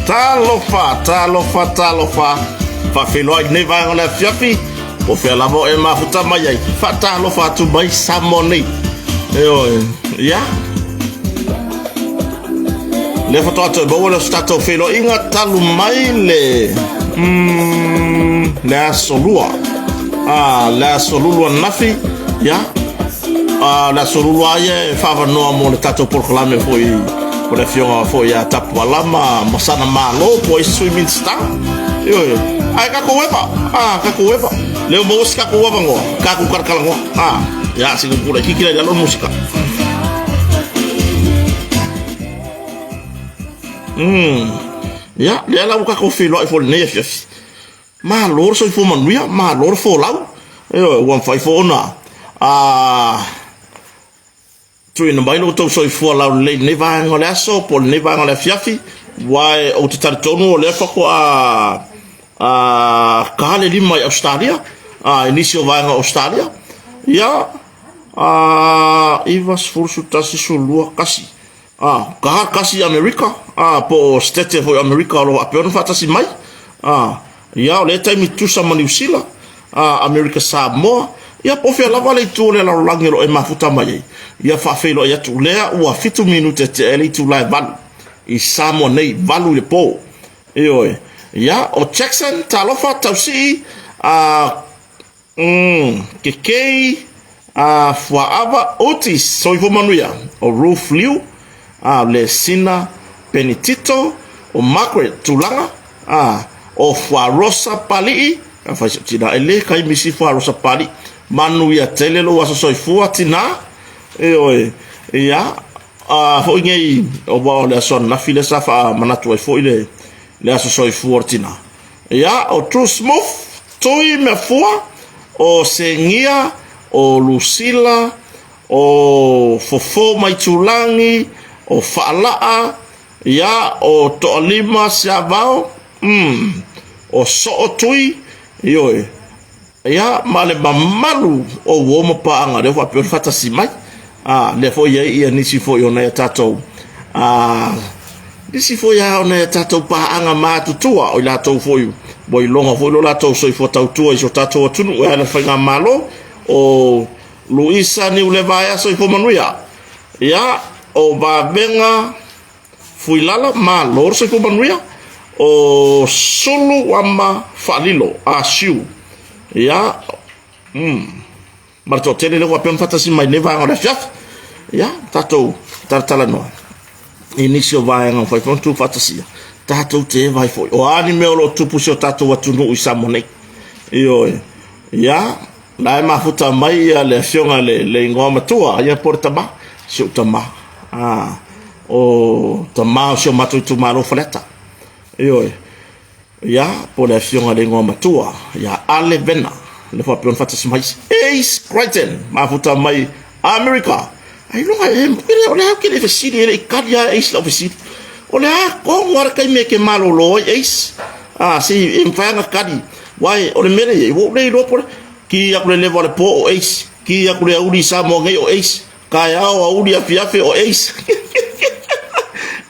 Talofa, talofa, talofa. Faafeiloai i lenei vaega o le afiafi. Po o fea lava o e mafuta mai ai. Faatalofa atu mai Samoa nei. Ioe, ia. Lea faatoa toe maua lea o se tatou feiloaiga talu mai le mm, le aso lua. Ah, le aso lulu ananafi, ia. Ah, le aso lulu lava ia e faavanoa mo le tatou polokalame foi o le afioga foi ia Tapualama ma Sana Malo po o isi sui Minista. Ioe. Ae tatou eva, ah, tatou eva. Lea ua maua se tatou avanoa, tatou talatalanoa. Ah, ia, se i kiki la i lalo le musika. Mm. Ia, lea la ua tatou feiloai foi i lenei afiafi. Malo le soifua manuia, malo le folau. Ioe, ua mafai foi ona ah, tuuina mai lo outou soifua laulelei i lenei vaega o le aso po o lenei vaega o le afiafi, aua ou te talitonu o lea faatoa ah, ka le lima i Ausetalia, ah, i nisi o vaega o Ausetalia. Ia, ah, 9, 10, 11, 12, 1. A, ka kasi i Amerika, a, po o Setete foi o Amerika o lo o faapea ona faatasi mai, a, ia, o lea taimi tutusa ma Niu Sila, a, Amerika Samoa, ia, po o fea lava le itu o le lalolagi o lo o e mafuta mai ai, ia faafeiloai atu, lea ua fitu minute e tea ai le itula e valu i Samoa nei, valu i le po. Ioe. Ia, o Jackson, talofa, tausii, a, Umm, ke kei a Fuaava Otis, soifua manuia, o Ruth Liu, a Lesina Penitito, o Margaret Tulaga, a o Fuarosa Palii, a fai si tina, e le kai misi Fuarosa Palii, manuia tele lou aso soifua tina, ioe, ia, a foi nei, o wa o le aso ananafi lea sa faamanatu ai foi le, le aso soifua o le tina. Ia, o True Smooth, Tui Meafua, o Segia, o Lusila, o Fofo Maitulagi, o Faalaa, ia, o Toalima Siavao, mm, o Soo Tui, ioe, Ia, ma le mamalu o uo ma paaga lea ua faapea ona faatasi mai. A, lea foi e i ai ia nisi foi o nai a tatou a, nisi foi a o nai a tatou paaga matutua o i latou foi ua iloga foi lo latou soifua tautua i so tatou atunuu e ala i le faigamalo o Luisa Niulevaea soifua manuia. Ia, o Vavega Fuilala, malo le soifua manuia. O Sulu ama Faalilo, Asiu. Ia, mm, ma le toatele lea ua faapea ona faatasi mai nei vaega o le afiafi. Ia, tatou talatalanoa i nisi o vaega ua fai foi ona tuufaatasia. Tatou te eva ai foi. O a ni mea o lo o tupu i si o tatou atunuu i Samoa nei. Ioe. Ia, la e mafuta mai ia le afioga le, le igoa matua, ia po o le tama, si ou tama. Ah. O tama o si o matou itumalo Faleata. Ioe. Ia, po o le afioga i le igoa matua, ia Ale Vena, le faapea ona faatasi mai Ace Crichton, mafuta mai Amerika. Ai loga e, o le a ou te le fesili, e le i kali lava Ace lau fesili. O le a tonu lava le taimi e te malolo ai Ace? Ah, se i mafai ona kali. Uae, o le mea lea e i ai, ua ou le iloa po o le ki atu le leva o le po o Ace, ki atu le aoauli i Samoa nei o Ace, Taeao, aoauli, afiafi o Ace.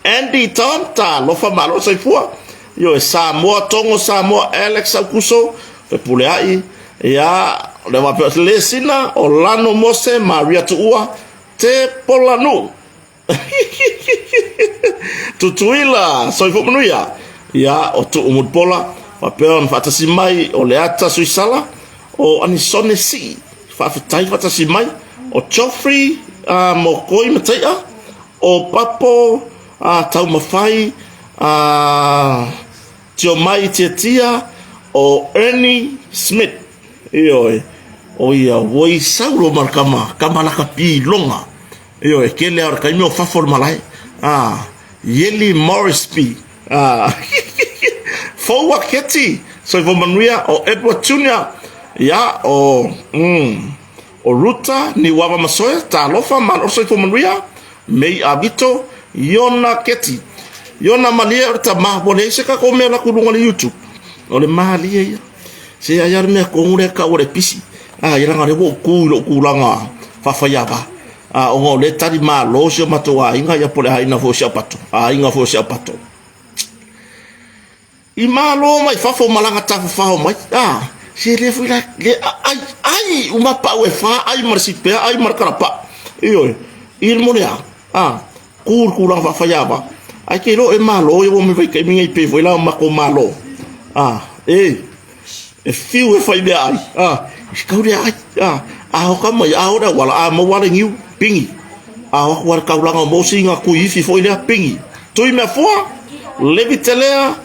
Andy Tom, talofa malo soifua. Ioe, Samoa, Togo, Samoa, Alex Aukuso, Fepuleai, ia, o le wapea o Lesina, o Lano Mose, Maria Tuua, Te Polanu. Tutuila, soifua manuia. Ia, o Tuu Mulipola, faapea ona faatasi mai o Leata Suisala, o Anisone Sii, faafetai faatasi mai, o Geoffrey uh, Mokoi Mataia, o Papo uh, Taumafai uh, Tiomai Tiatia, o Ernie Smith, ioe, o ia ua i saulo ma le kama, kama laka piloga. Ioe, kele lava o le taimi o fafo o le malae. Ah, Ieli Morrisby. Ah, Foua Keti, soifua manuia, o Edward Junior, ia, o, mm, o Ruta Niuava Masoe, talofa, malo soifua manuia, Mei Avito, Iona Keti. Iona malie o le tama, ua leai se tatou mea latou i luga o le YouTube. O le malie ia. Se ai a le mea tonu lea tau o le pisi. A, ia leaga o lea ua ou tu i lou tulaga faafaiava. A, ona o lea e tali malo si o matou aiga, ia po o le aiga foi o si au pato, aiga foi o si au pato. I malo mai fafo malaga tafafao mai. A, se lea foi la, le ai, ai uma pau e fa, ai ma le sipea, ai ma le kalapaa. Ioe, i le mole a, a, ku le tulaga faafaiava. Ae ke iloa e malo ia ua mai vaitaimi nei pei foi la o matou malo. A, e, e fiu e fai mea ai. A, i kau lea ai. A, a hoka mai, a o le auala, a maua le niu, pingi. A o atu a le taulaga o Mosi nga kui ifi foi lea, pingi. Tui mea fua, Levi Telea,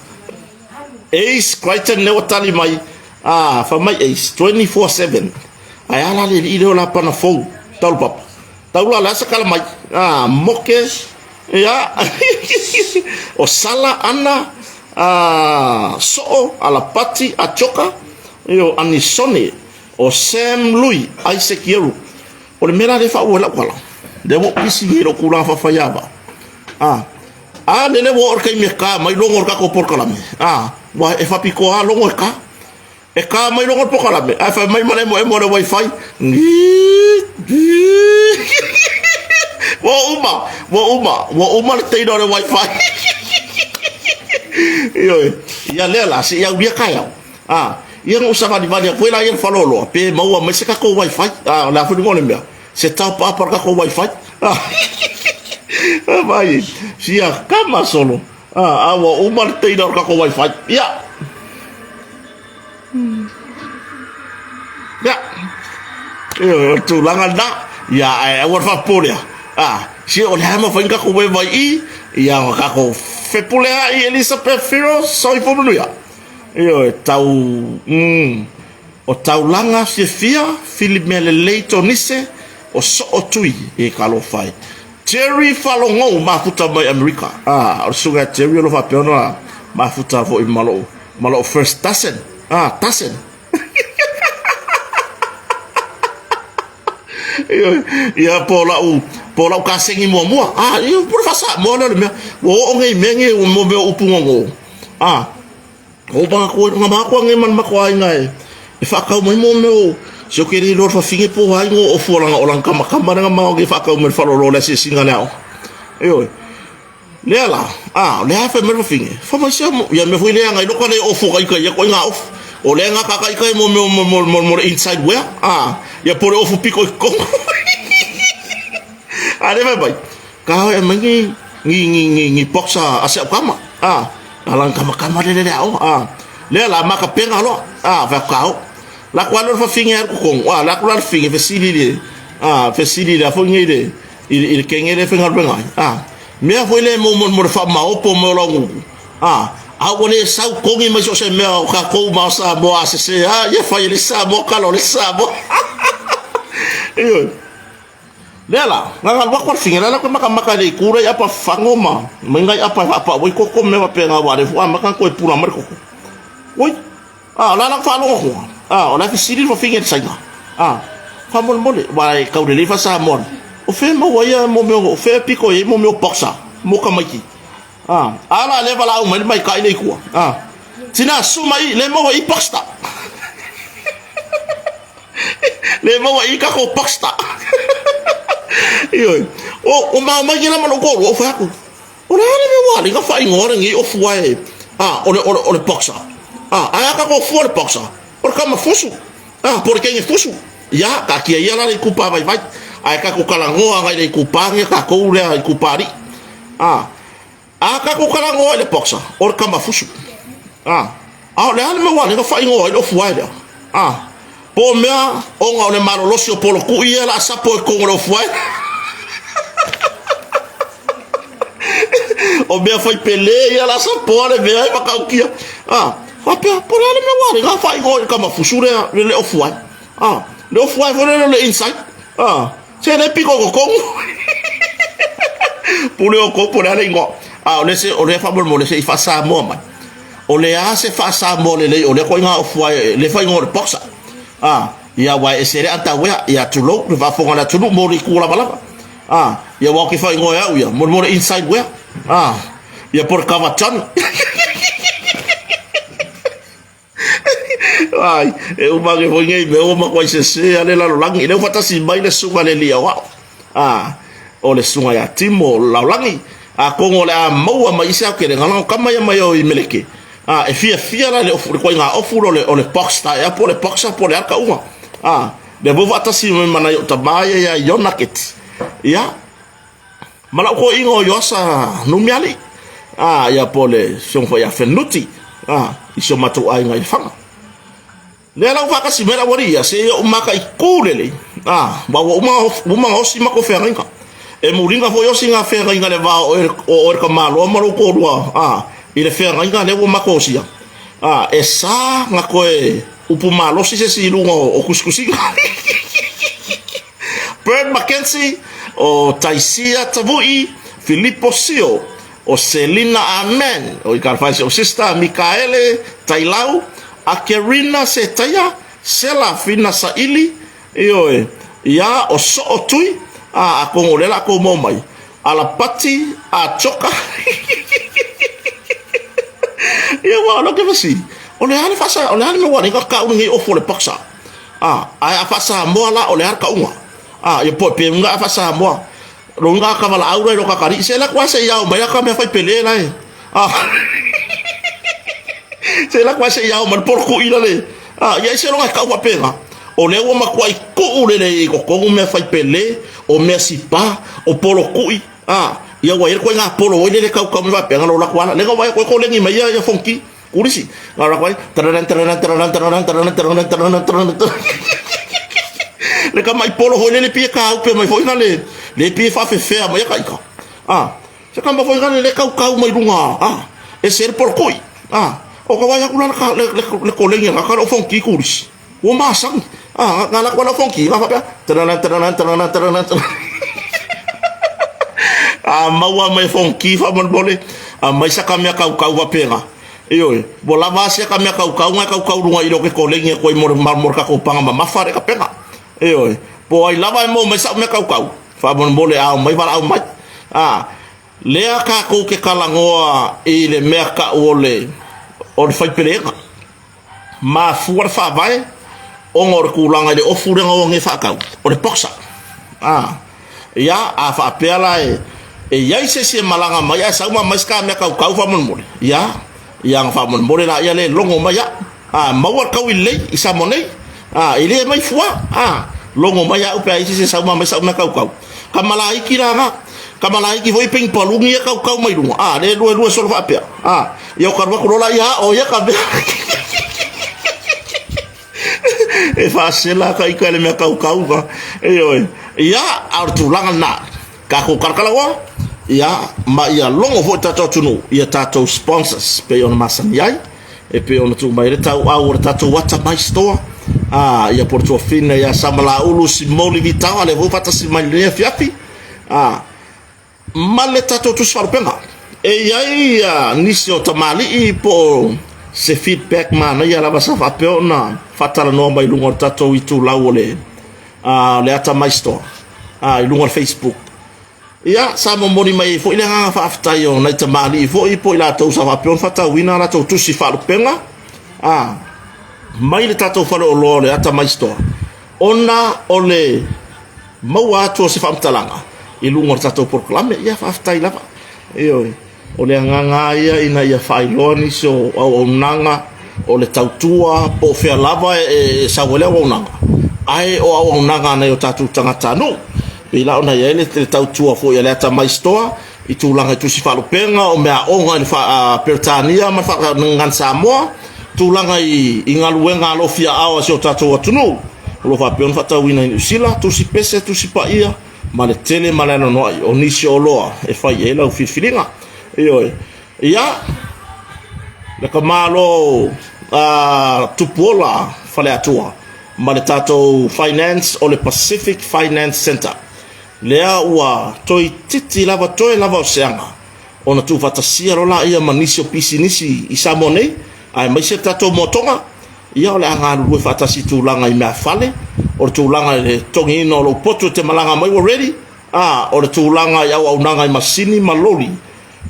Ace Crichton lea ua tali mai, a, fai mai Ace, 24/7. Ae a la le alii lea o Lapana fou, taulapapa. Taula le a se kala mai, a, moke, ia, o Sala, Ana, a, Soo, Alapati, Atioka, io, Anisone, o Sam Lui, Isaac Ieru. O le mea la lea e faaauau ai lau tala, lea ua ou pisi nei i lou tulaga faafaiava. A, a lele ua oo le taimi e ka mai logo o le tatou polokalame. A, ua e faapitoa lava logo e ka. E ka mai logo o le polokalame, ae fai mai ma le emoemo o le wifi. Ua uma, ua uma, ua uma le teina o le wifi. Ioe, ia lea la, se i aulia taeao. A, ia na ou savalivali atu ai la ia i le faleoloa, pe maua mai se tatou wifi. A, o le a foi le igoa o le mea? Se top up a le tatou wifi. A, vai, sia kama solo. A, a ua uma le teina o le tatou wifi. Ia. Ia. Ioe, o le tulaga lena. Ia, ae aua le faapupolea. A, se o le a mafai ona tatou vaivai i, ia, ona tatou fepuleai Elizabeth Firos, soifua manuia. Ioe, tau, mm, o taulaga fiafia, fili mea lelei Tonise, o soo tui e talofa ai. Jerry Falogou mafuta mai Amerika. Ah, o le susuga ia Jerry o lo o faapea ona mafuta foi ma lou, ma lou first dozen. Ah, dozen. Ioe, ia po o lau, po o lau kasegi muamua. Ah, ia, po o le faa-Samoa lea o le mea. Ua oo nei i mea nei, mo mea o upu gogo. Ah, o matou, na matou nei ma le matou aiga e, e faatau mai mo mea o, se o ke le iloa le fafine po o ai no ofu o lana, o lana kamakama lea na matou nei faatau mai le faleoloa o le asiasiga o le aoga. Ioe. Lea la, a, o lea fai mai le fafine, fai mai sea mo, ia mea foi lea na iloa ka le ofu o ka ita ia ituaiga ofu. O lea na ka ita mo mea mo, mo, mo, mo le inside wear, a, ia po o le ofu piko i totonu. A lea fai mai, ka oe aumai ni, ni, ni, ni, ni box a, a si au kama, a, a lana kamakama lele le aoga, a, lea la makapega loa, a, fai atu ka o. La ku alu le fafine alu totonu, a, la ku la le fafine fesili le, a, fesili le a foi nei le, i, i le kenge le faigaluega ai, a, mea foi le mo, mo, mo le faamaopo mai o lau gugu, a, a ua le sau kogi mai so o se mea o tatou ma o Samoa a sese, a, ia fai e le Samoa kala o le Samoa. Ioe. Lea la, gagalu aku a le figa, lea la koe makamaka i le itu lea i apa fafago ma ma nai apa e faapau ai koko ma mea faapena aua o lea foi ua amata ona toe pula mai le koko. Oi, a, o le a la le faalogo atu? A, o la e fesili le fafine i le Saina. A, faamolemole, aua e tau lelei faa-Samoa. O fea e maua ai ia mea o fea e pito i ai mea o boxer mo tamaiti? A, a la lea valaau mai le maitai lea i tua. A, tina, susu mai, le maua i boxer. Le maua i tatou pasta. Ioe. O, o ma mai kela ma lou toalua, ou fai atu. O le a le mea ua alii na faaigoa lenei ofu ae, a, o le, o le, o le boxer. A, ae a tatou fua le boxer, o le tama fusu. A, po o le teine fusu. Ia, taatia ia la le itupa vaivai. Ae tatou talanoa agai le itupa nei a tatou lea itupa alii. A, A tatou talanoa i le boxer, o le tama fusu. A, a o le a le mea ua alii na faaigoa ai le ofu ae lea? A, po o mea ona o le malolosi o polotuʻi ia la sapo i totonu o le ofu ae. O mea fai pele ia la sapoa le mea e matautia. A, faapea, po o le a le mea ua alii na faaigoa i le tama fusu lea, le ofu ae. A, le ofu ae foi lea o le inside. A, Se le piko i totonu. Pule outou po o le a le igoa. A o le se o lea faamolemole se i faa-Samoa mai. O le a se faa-Samoa lelei o lea ituaiga ofu ae le faaigoa o le boxer. A, ia aua e ese le underwear, ia tulou le faafofoga a le atunuu mo le itu lavalava. A, ia aua ou te faaigoa e au ia, molemole inside wear. A, ia po o le cover Johnny. Ai, e uma ake foi nei mea ua matuai sese lava le lalolagi. Lea ua faatasi mai le susuga i le alii aoao, a, o le susuga ia Timo Laolagi. Atonu o le a maua mai i se aotelega, leaga o tama ia mai o i Meleke. A, e fiafia la i le ofu, le ituaiga ofu lea o le box taeao po o le boxer po o le a le tauga. A, lea foi ua faatasi mai ma nai ou tama ia ia Iona Keti. Ia, Ma lau toeaina o Ioasa Numialii, a, ia po o le Susuga foi ia Fenuti, a, i si o matou aiga i Lefaga. Lea la ua faatasi mai le aualii ia, seia ou mataitu lelei, a, aua ua uma, ua uma ona osi matou feagaiga. E muliga foi osi ngā feagaiga i le va o oe, o oe le tamaloa ma lou toalua, a, i le feagaiga lea ua matou osia. A, e sa na toe upu malosi se isi i luga o tusitusiga. Bert McKenzie, o Taisia Tavui, Filipo Sio, o Selina Amen, o Ikalafai si ou sister, Mikaele Tailau, Akerina Setaia, Sela Fina Saili, ioe, ia, o Soo Tui, a, atonu o lea la kou mau mai, Alapati a Choka. Ia, ua o lea ou te fesili, o le a le faasa, o le a le mea ua alii ai ka kau lenei ofu o le boxer? A, ae a faa-Samoa la, o le a le kauga? A, ia po e pe uga a faa-Samoa. Lo uga a kavalaau la i lo kakali'i, se la kua se i ao mai a ka mea fai pele la e. A, se la kua se i ao mai le poloku'i la le. A, ia i se loga e kau faapena. O lea ua matuai tuu lelei i totonu mea fai pele, o mea sipā, o poloku'i, a, ia ua i ai le ituaiga polo oi lele kaukau mai faapena lo latou ala. Lea na ou vaai atu ai koleni mai ia, ia Fonoti. Kulisi. Ngā rako ai. Tararan, tararan, tararan, tararan, tararan, tararan, tararan, tararan, tararan. Le ka mai polo hoi le le pie ka upe mai foi na le le pie whawhewhea mai aka ika. Ah, se ka mai foi na le le kau kau mai runga. Ah, e se le polo koi. Ah, o ka wai aku la ka le le le kolenge ka ka o fonki kulisi. Ua masani. Ah, ngā lako ala fonki, ngā whapea. Tararan, tararan, tararan, tararan, tararan. A maua mai fonki faamolemole, a mai sa ka mea kaukau faapena. Ioe, ua lava a sia ka mea kaukau ngai kaukau luga i lo ke kolegi atu ai mo le mo le tatou paga mamafa le kapena. Ioe, po o ai lava e maua mai sa'u mea kaukau, faamolemole a omai valaau mai. A, lea tatou te talanoa i le mea ta'u o le o le faipelega. Mafua le faavae ona o le tulaga i le ofu lea na o nei faatau, o le boxer. A, ia, a faapea la e, e i ai se isi e malaga mai ae sau ma aumai se ta mea kaukau faamolemole, ia, ia ona faamolemole laia lea e logo mai au. A, maua le taui lelei i Samoa nei, a, e le aumai fua, a, logo mai au pe a i ai se isi e sau ma aumai sau mea kaukau. Kamalaiki la na. Kamalaiki foi ping palungi ia kaukau mai luga. A, le lue lue solo faapea. A, ia o kalu aku lola ia o ia ka mea. E faasela ka ika le mea kaukau ka. Ioe. Ia, a o le tulaga lena. Tatou kalakalaoa, ia, ma ia logo foi tatou atunuu ia tatou sponsors pei ona masani ai, e pei ona tuu mai ai le tauau o le tatou Atamai Store. A, ia po o le tuafafine ia Samalaulu Simoli Vitaoa, lea foi ua faatasi mai i lenei afiafi. A, ma le tatou tusi faalupega. E i ai nisi o tamalii po o se feedback manaia lava sa faapea ona faatalanoa mai i luga o le tatou itulau o le, le Atamai Store i luga o le Facebook. Ia, sa momoli mai ai foi le agaga faafetai o nai tamalii foi po o i latou sa faapea ona faatauina a latou tusi faalupega mai le tatou faleoloa o le Atamai Store ona o le maua atu o se faamatalaga i luga o le tatou polokalame. Ia, faafetai lava. Ioe, o le agaga lava ia ina ia faailoa nisi o auaunaga o le tautua po o fea lava e sau ai le auaunaga, ae o auaunaga a nai o tatou tagatanuu. E pei la ona i ai le tautua foi a le Atamai Store i tulaga i tusi faalupega, o meaaoga i le faa-Peretania ma le faa-Gagana Samoa, tulaga i galuega alofi aao a si o tatou atunuu o lo o faapea ona faatauina i Niu Sila, tusi pese, tusi paia ma le tele ma le anoanoai o nisi o oloa e fai i ai lau filifiliga. Ioe. Ia, le tamalo Tupuola Faleatua ma le tatou finance o le Pacific Finance Centre, lea ua toeitiiti lava toe lava o se aga ona tuufaatasia loa laia ma nisi o pisinisi i Samoa nei, aemaise le tatou moatoga, ia o le a galulue faatasi i tulaga i meafale, o le tulaga i le totogiina o lou potu e te malaga mai ua ready, a, o le tulaga i auaunaga i masini ma loli,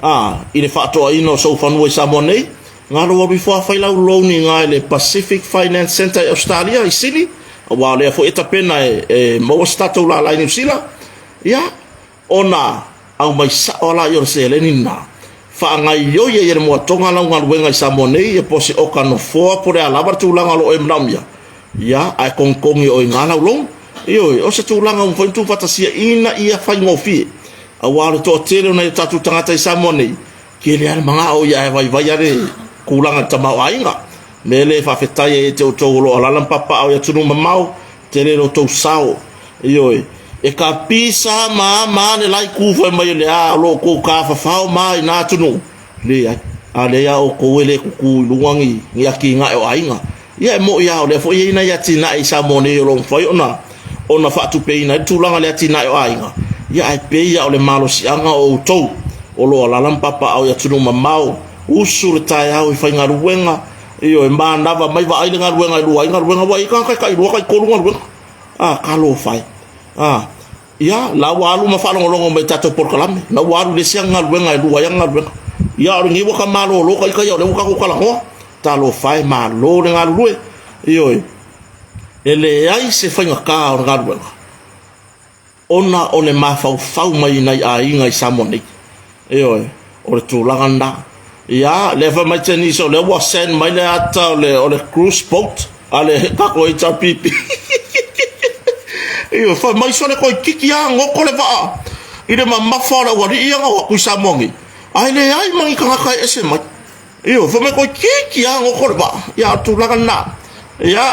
a, i le faatoaina o sou fanua i Samoa nei, galo alu ifo a fai lau loan i ina i le Pacific Finance Centre i Ausetalia i Sini, aua o lea foi e tapena e maua se tatou lala i Niu Sila, ia, ona aumai sao lava lea o le seleni lena, faagaoioi ai e le moatoga lau galuega i Samoa nei, ia po o se oka nofoa po o le a lava le tulaga o lo o e manaomia, ia, ae togitogi e oe i ina lau loan. Ioe, o se tulaga ua mafai ona tuufaatasia ina ia faigofie, aua o le toatele o nai o tatou tagata i Samoa nei, tele lava le manao ia ae vaivai lava le tulaga i le tamaoaiga. O le mea lea e faafetai ai ia te outou o lo o alaala ma papaaao i atunuu mamao, tele lo outou sao. Ioe, e kapisa ma ma le la itu fai mai o le a o lo outou tafafao ma i na atunuu, leai. A lea ia outou e le tutu i luga ni, ni atinae o aiga. Ia e moi lava o lea foi e i ai nai atinae i Samoa nei o lo o mafai ona ona faatupeina ai le tulaga i le atinae o aiga. Ia ae pei lava o le malosiaga o outou o lo o alaala ma papaaao i atunuu mamao, usu le taeao i faigaluega, ioe, manava mai vaai le galuega e lua ai galuega, ua i ai tagata e tailua taitolu galuega. A, talofa e. A, ia, la ua alu ma faalogologo mai i tatou polokalame, la ua alu i le isi ana galuega e lua ai ana galuega. Ia, o lenei ua ta malolo ta ita ia o lea ua tatou talanoa. Talofa e, malo le galulue. Ioe, e leai se faigata o le galuega ona o le mafaufau mai i nai aiga i Samoa nei. Ioe, o le tulaga lena. Ia, lea fai mai Tenise, o lea ua send mai le ata o le, o le cruise boat a le tatou HRPP. Ioe, fai mai sole toeitiiti lava goto le vaa i le mamafa o le aualii ia na o atu i Samoa nei, ae leai ma ni tagata e ese mai. Ioe, fai mai toeitiiti lava goto le vaa. Ia, o le tulaga lena. Ia,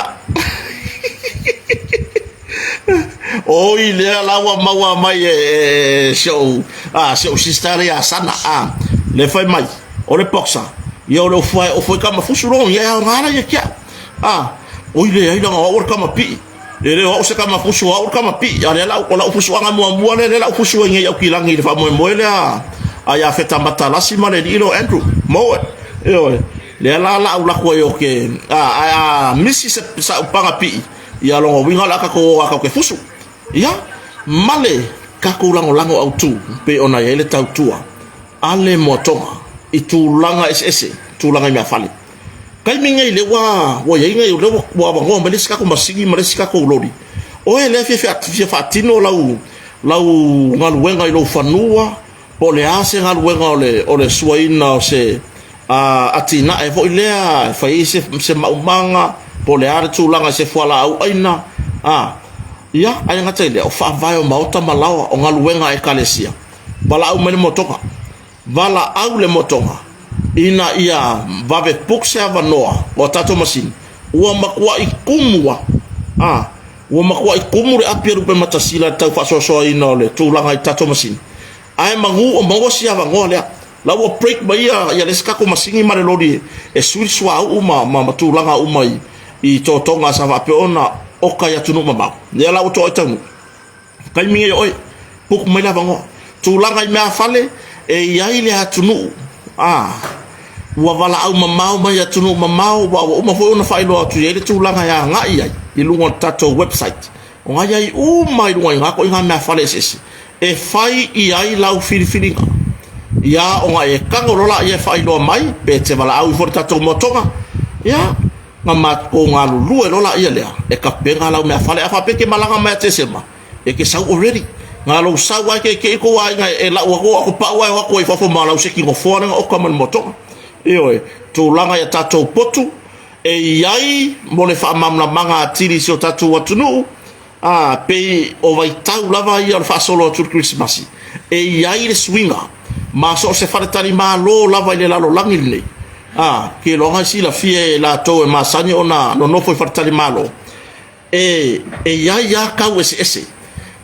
oi lea la ua maua mai e si ou a si ou sister lea ia Sana a le fai mai o le boxer ia o le ofo e ofo i kama fusu lo ia e aoga la ia kia a oi leai leaga o au o le kama pii e le o au se kama fusu o au o le kama pii a lea la o lau fusuaga muamua lea lea la u fusu ai nei Aukilagi i le faamoemoe lea a ia Feta Matalasi ma le alii lea o Andrew Mowat ioe lea la la au lako ai o ke a ae a misi se sa'u paga pii ia lona uiga o le a tatou o a tatou te fusu ia ma le tatou lagolago autu pei ona i ai le tautua a le moatoga i tulaga eseese tulaga i meafale taimi nei lea ua ua i ai nei lea ua avanoa mai le isi tatou masini ma le isi tatou loli oe lea fia fia faatino lau lau galuega i lou fanua Po o le a se galuega o le, o le suaina o se atinae foi lea e fai ai se, se maumaga, po o le a le tulaga i se fualaau aina, a, ia, ae le gata i lea, o faavae o maota ma laoa, o galuega a Ekalesia. Valaau mai le motoga. Valaau le motoga ina ia vave book se avanoa o a tatou masini, ua matuai tumu lava. A, ua matuai tumu le api a Lupematasila i le tau faasoasoaina o le tulaga i tatou masini. Ae manu o maua si avanoa lea. La ua break mai ia, ia le isi tatou masini ma le loli e sui le suauu ma, ma, ma tulaga uma i, i totoga sa faapea ona oka i atunuu mamao, lea la ua to'a i taunuu. Taimi nei o oe, puku mai le avanoa. Tulaga i meafale, e i ai le atunuu, a, ua valaau mamao mai atunuu mamao, aua ua uma foi ona faailoa atu i ai le tulaga e agai i ai i luga o le tatou website. O na i ai uma i luga i ina ituaiga meafale eseese e fai i ai lau filifiliga. Ia, ona e tago loa laia e faailoa mai, pe e te valaau ifo i le tatou moatoga, ia, na matou galulue loa laia lea e tapena lau meafale. A faapea e te malaga mai ia Tesema, e te sau already. Na lou sau lava e keikei tou aiga e lau atu au pau ae o atu ai i fafo ma lau seki nofoa lea na oka mai le moatoga. Ioe, tulaga i a tatou potu e i ai mo le faamalamalamaga atili i si o tatou atunuu, ā, pei o vaitau lava ia o le faasolo atu i le Kerisimasi, e i ai le suiga ma so o se faletalimalo lava i le lalolagi lenei, ā, keiloga e silafia e latou e masani ona nonofo i faletalimalo, e, e i ai lava tau eseese.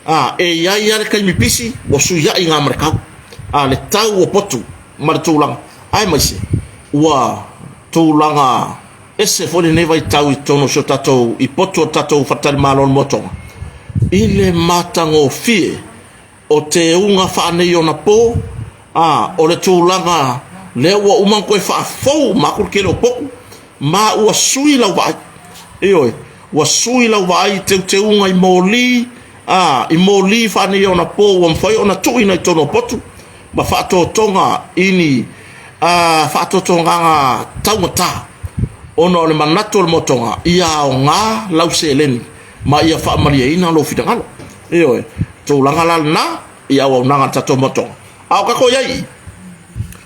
Ā, e i ai lava le taimi pisi ua suiai gā ma le tau, ā, le tau o potu ma le tulaga, aemaise ua tulaga ese foi lenei vaitau i totonu o si o tatou, i potu o le tatou faletalimalo o le Moatoga, i le matagofie o teuga faaneionapo, a, o le tulaga lea ua uma ona toe faafou uma atu le tele o potu, ma ua sui lau vaai. Ioe, ua sui lau vaai i teuteuga i moli, a, i moli faaneionapo ua mafai ona tuuina i totonu o potu, ma faatotoga i ni faatotogaga taugata ona o le manatu o le motoga ia aoga lau seleni ma ia faamalieina lou finagalo. Ioe, tulaga la lena i auaunaga a le tatou motoga. A o tatou i ai i i,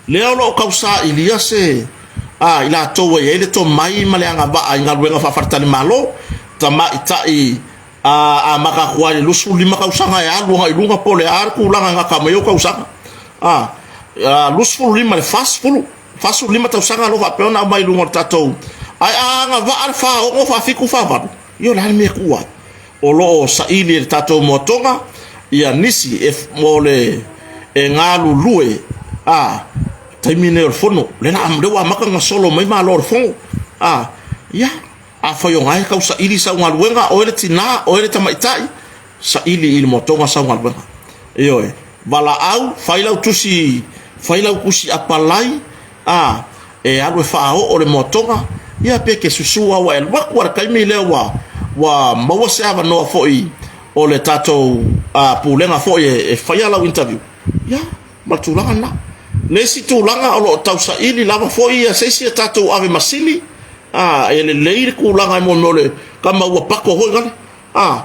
lea o lo o tausailia se a i latou e i ai le tomai ma le agavaa i galuega faafaletalimalo, tamaitai a amata atu lava i le 25 tausaga e alu agai i luga po o le a le tulaga e gata mai ai ou tausaga. A, 25 i le 40, 45 tausaga lo faapea ona aumai i luga o le tatou, ae a agavaa le 46, 47, 48, ia o le a le mea e tuu ai? O lo o saili e le tatou moatoga ia nisi e, mo le e galulue a taimi nei o le fono, lea ua amata ona solo mai malo o le fono. A, ia, Afai o gae tau saili sau galuega, oe le tina, oe le tamaitai, saili i le moatoga sau galuega. Ioe, valaau, fai lau tusi, fai lau tusi apalai, a, e alu e faaoo le moatoga, ia pe ke susu a ua e alu atu a le taimi lea ua, ua maua se avanoa foi o le tatou a, pulega foi e, e faia lau interview, ia, ma le tulaga lena. Le isi tulaga o lo o tausaili lava foi ia se isi a tatou ave masini, a, e lelei le tulaga mo mea o le tama ua pako foi gale, a,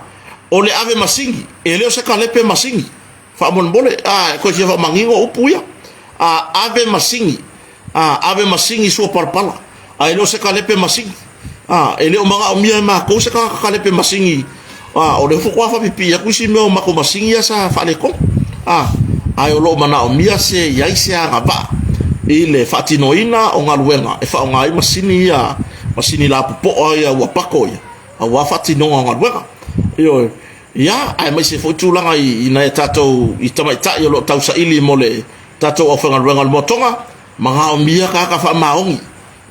o le ave masini, e le o se kalepe masini, faamolemole, a, e toe fia faamanino upu ia, a, ave masini, a, ave masini sua palapala, a e le o se kalepe masini, a, e le o manaomia e matou se tagata kalepe masini, a, o lea faatoa faapipii atu isi mea o matou masini ia sa faaletonu, a, ae o lo o manaomia se i ai se agavaa i le faatinoina o galuega e faaaoga ai masini ia, masini lapopoa ia ua pako ia, aua faatinoga o galuega. Ioe. Ia, aemaise foi tulaga i, i nai a tatou i tamaitai o lo o tausaili mo le tatou aufaigaluega o le moatoga, manaomia tagata faamaoni.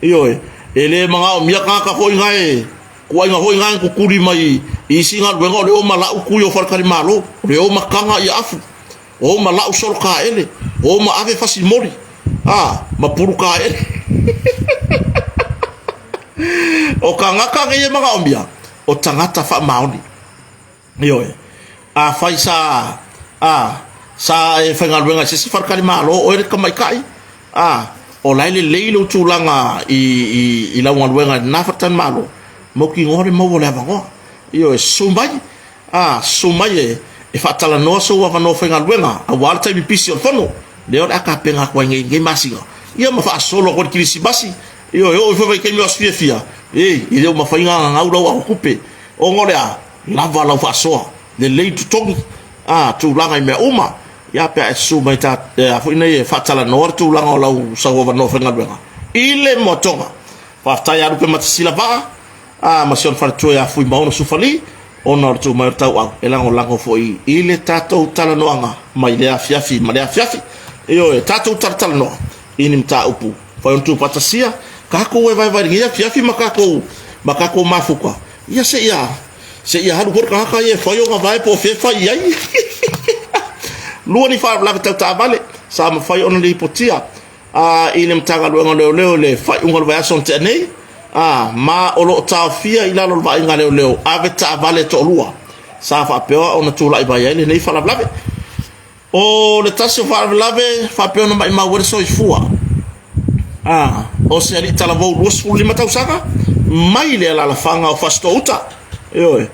Ioe, e le manaomia tagata foi na e kuaiga foi na e tutuli mai i isi galuega o le o ma lau tui o faletalimalo, o le o ma taga ia afu, o ma lau solo kaele, o ma ave fasi moli, a, ma pulu kaele. O tagata nei e manaomia, o tagata faamaoni. Ioe. Afai sa, a, sa e faigaluega i se isi faletalimalo, oe le tamaitai, a, o la e lelei lou tulaga i, i, i lau galuega i lena faletalimalo, mautinoa le maua o le avanoa. Ioe, susu mai, a, susu mai e, e faatalanoa sou avanoa faigaluega, aua le taimi pisi o le fono, lea o le a tapena atu ai nei i lenei masina, ia ma faasolo atu ai le Kerisimasi, ioe, oo ifo i vaitaimi o aso fiafia, e, e le o mafai ona gagau lau aotupe, Ona o le a? Lava lau faasoa, lelei totogi, a, tulaga i mea uma, ia pe a e susu mai ta, e a foi nei e faatalanoa le tulaga o lau sau avanoa faigaluega i le moatoga. Faafetai ia Lupe Matasila Vaa, a, ma si ona faletua ia Fuimaono Sufali, ona o le tuu mai o le tauau e lagolago foi i le tatou talanoaga mai lea afiafi ma lea afiafi. Ioe, tatou talatalanoa i ni mataupu Fai ona tuufaatasia tatou e vaevae i lenei afiafi ma tatou ma tatou mafuta, ia se i se i alu foi le tagata ia e fai ona vae po o fea e fai i ai. Lua ni faalavelave tau taavale sa mafai ona lipotia i le Matagaluega o Leoleo i le faaiuga o le vaiaso na tea nei, ma o lo o taofia i lalo o le vaaiga a leoleo ave taavale e toalua sa faapea ona tulai mai ai lenei faalavelave. O le tasi o faalavelave faapea ona maimau ai le soifua o se alii talavou 25 tausaga mai le alaalafaga o Fasitoo-uta. Ioe,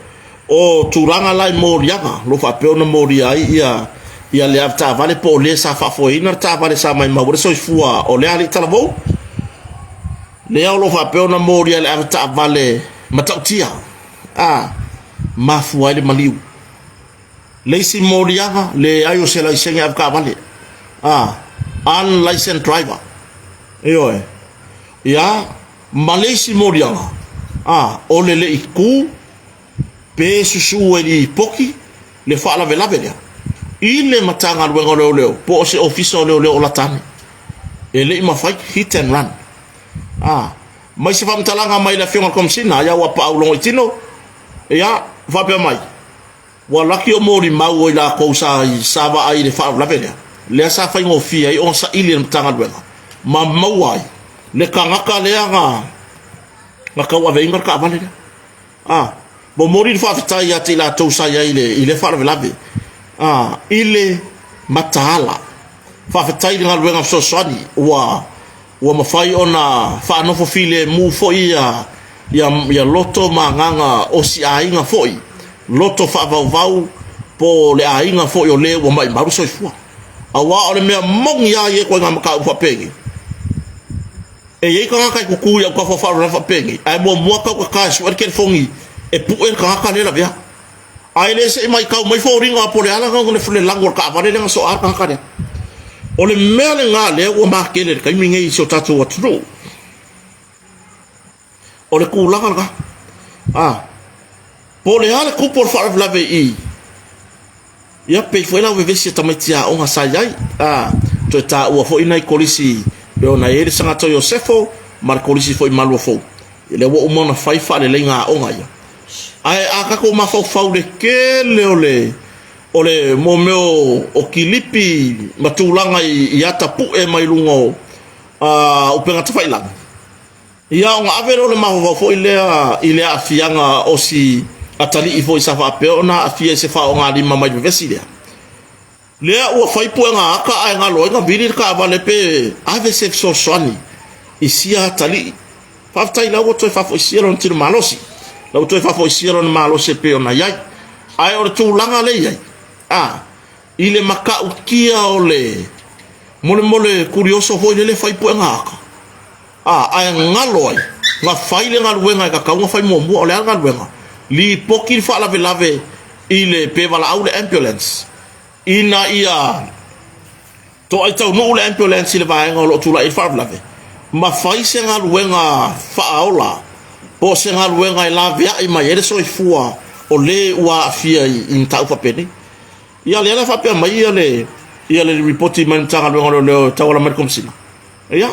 o tulaga la i moliaga o lo o faapea ona molia ai le avetaavale po o le sa faafoeina le taavale sa maimau ai le soifua o lea alii talavou, lea o lo o faapea ona molia e le avetaavale matautia, mafua ai le maliu. Le isi moliaga, leai o se laisene avetaavale, unlicensed driver. Ioe. Ia, ma le isi moliaga, o le le i tu pe susu e lipoti le faalavelave lea i le Matagaluega o Leoleo po o se Ofisa o Leoleo o lata ane. E le i mafai, hit and run. Mai se faamatalaga mai le Afioga i le Komesina ia Auapaau Logoitino, ia, faapea mai, ua laki o molimau o i latou sa vaai i le faalavelave lea, lea sa faigofie ai ona saili e le Matagaluega ma maua ai le tagata lea na tauaveina le taavale lea. Momoli le faafetai ia te i latou sa i ai i lea faalavelave i le mataala. Faafetai i le galuega fesoasoani ua mafai ona faanofo filemu foi ia loto ma agaga o si aiga foi, loto faavauvau po o le aiga foi o le ua maimau le soifua. Aua o le mea moni lava ia ituaiga mataupu faapenei, e i ai tagata e tutu i autafa o faalavelave faapenei, ae muamua tautata e sue le telefoni e pue le tagata lea e lavea. Ae le se i matau mai foliga po o le a le lanu o le taavale lea na soa le tagata lea. O le mea lena lea ua matele i le taimi nei i si o tatou atunuu. O le tulaga lena. Po o le a le tupu o le faalavelave i ia pei foi la vevesi a tamaiti aoga sa i ai. Toe taua foi nai kolisi pei ona i ai le Sagato Iosefo ma le kolisi foi i Maluafou. Lea ua uma ona fai faaleleiga aoga ia. Ae a tatou mafaufau i le tele o le o le mo mea o kilipi ma tulaga i atapue mai luga o upega tafailagi, ia ona ave lea o le mafaufau foi lea i le aafiaga o si atalii foi sa faapea ona aafia i se faogalima mai le vevesi lea. Lea ua fai puega ata ae galo ai na vili le taavale pe ave se fesoasoani i sia atalii. Faafetai la ua toe faafoisia lona tino malosi. La ua toe faafoisia lona malosi e pei ona i ai. Ae o le tulaga lea i ai, i le matautia o le molemole kurioso foi lele fai puega ata, ae galo ai na fai le galuega e tatau ona fai muamua. O le a le galuega? Lipoti le faalavelave i le pe valaau le ambulance ina ia toai taunuu le ambulance i le vaega o lo o tulai ai le faalavelave ma fai se galuega faaola po o se galuega e laveai mai ai le soifua o le ua aafia i mataupu faapenei. Ia lea la faapea mai ia le lipoti mai le Matagaluega o Leoleo e tauala mai le Komesina. Ia,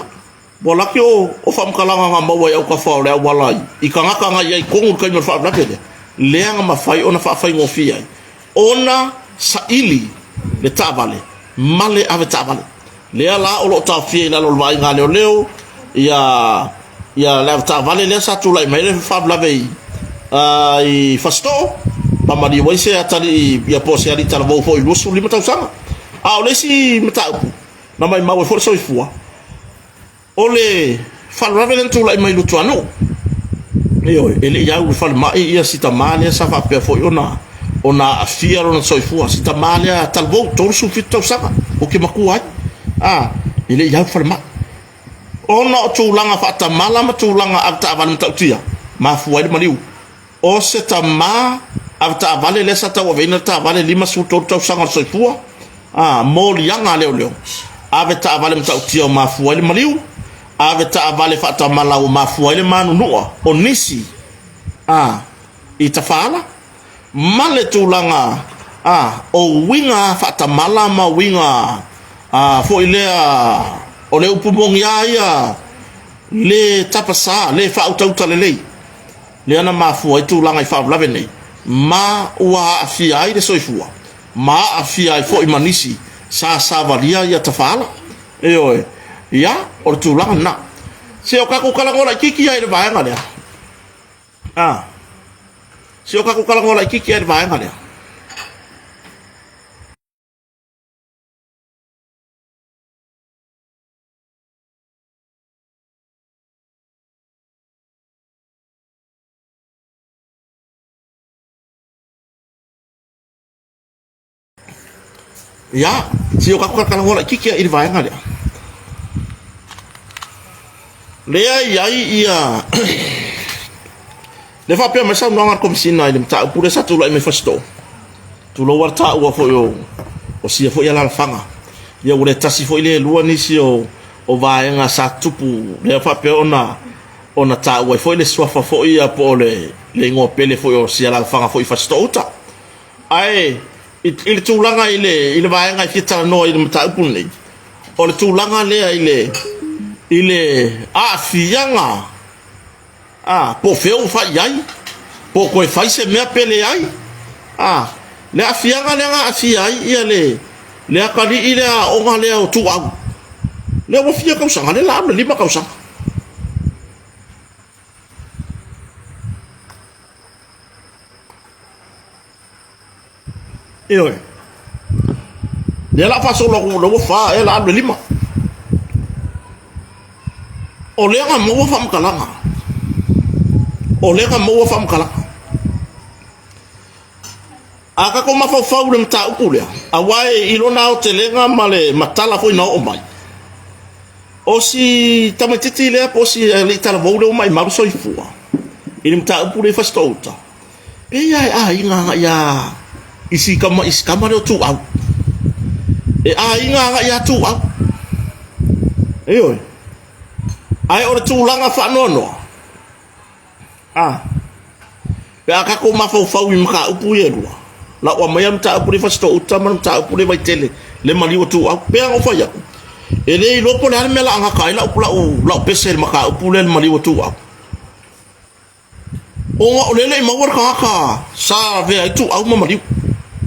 ua laki o faamatalaga na maua i autafa o le auala i tagata na i ai i totonu i le taimi o le faalavelave lea, lea na mafai ona faafaigofie ai ona saili le taavale ma le avetaavale. Lea la o lo o taofia i lalo o le vaaiga a leoleo ia le avetaavale lea sa tulai mai le faalavelave i Fasitoo ma maliu ai se atalii ia po o se alii talavou foi i 25 tausaga. A o le isi mataupu na maimau ai foi le soifua, o le faalavelave lea na tulai mai i Lutuanuu. Ioe, e le i au i le falemai ia si tama lea sa faapea foi ona aafia lona soifua. Si tama lea talavou, 37 tausaga, ou te matua ai. E le i au i le falemai. Ona o tulaga faatamala ma tulaga avetaavale matautia, mafua ai le maliu. O se tama avetaavale lea sa tauaveina le taavale 53 tausaga o le soifua, moliaga a leoleo, avetaavale matautia ua mafua ai le maliu, avetaavale faatamala ua mafua ai le manunua o nisi i tafaala, ma le tulaga o uiga faatamala ma uiga foi lea o le upu moni lava ia, le tapasa, le faautauta lelei. lea na mafua ai tulaga i faalavelave nei, ma ua aafia ai le soifua, ma aafia ai foi ma nisi sa savalia ia tafaala. Ioe, ia, o le tulaga lena. Se o tatou talanoa laitiiti lava i le vaega lea. A, se o tatou talanoa laitiiti lava i le vaega lea. Ia, se o tatou talanoa laitiiti lava i le vaega lea. Lea e i ai ia le faapea mai saunoaga a le Komesina i le mataupu lea sa tulai mai Fasitoo. Tulou lava le taua foi o sia foi alaalafaga. Ia ua le tasi foi le lua nisi o vaega sa tutupu lea faapea ona taua ai foi le suafa foi ia po o le igoa pele foi o si alaalafaga foi i Fasitoo uta. Ae i le tulaga i le vaega e fia talanoa i le mataupu lenei, o le tulaga lea i le aafiaga a, po o fea ua fai i ai, po o toe fai se mea pe leai. A, le aafiaga lea na aafia ai ia le atalii lea aoga lea o Tuau, lea ua fia tausaga, lea o le a alu i le 5 tausaga. Ioe. Lea la faasolo atu lea ua fa ea la alu le lima. O lea na maua faamatalaga. O lea na maua faamatalaga. A tatou mafaufau i le mataupu lea, aua i lona aotelega ma le matala foi na oo mai, o si tamaitiiti lea po o si alii talavou lea ua maimau le soifua i le mataupu lea i Fasitoo-uta, Pei lava e aiga agai ia i si tama i si tama lea o Tuau. E aiga agai ia Tuau. Ioe. Ae o le tulaga faanoanoa, a, pe a tatou mafaufau i mataupu ia e lua, lau aumaia le mataupu lea i Fasitoo-uta ma le mataupu lea i Vaitele, le maliu o Tuau. Pei lava ona ou fai atu, e le iloa po o le a le mea o le a gata ai lau pese i le mataupu lea i le maliu o Tuau. Ona o lea e le i maua le tagata sa avea ai Tuau ma maliu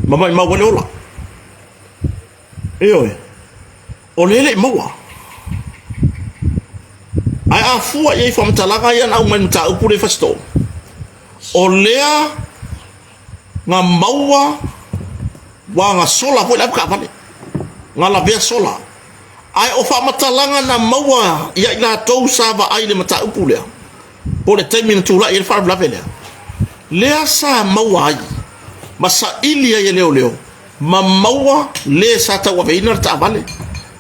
ma maimau ai le ola. Ioe, o lea e le i maua. Ae a fua i ai i faamatalaga ia na aumai i le mataupu lea i Fasitoo, o lea na maua ua na sola foi le avetaavale, na lavea sola. Ae o faamatalaga na maua ia i latou sa vaai i le mataupu lea, po o le taimi na tulai ai le faalavelave lea, lea sa maua ai ma saili ai e leoleo ma maua le sa tauaveina le taavale,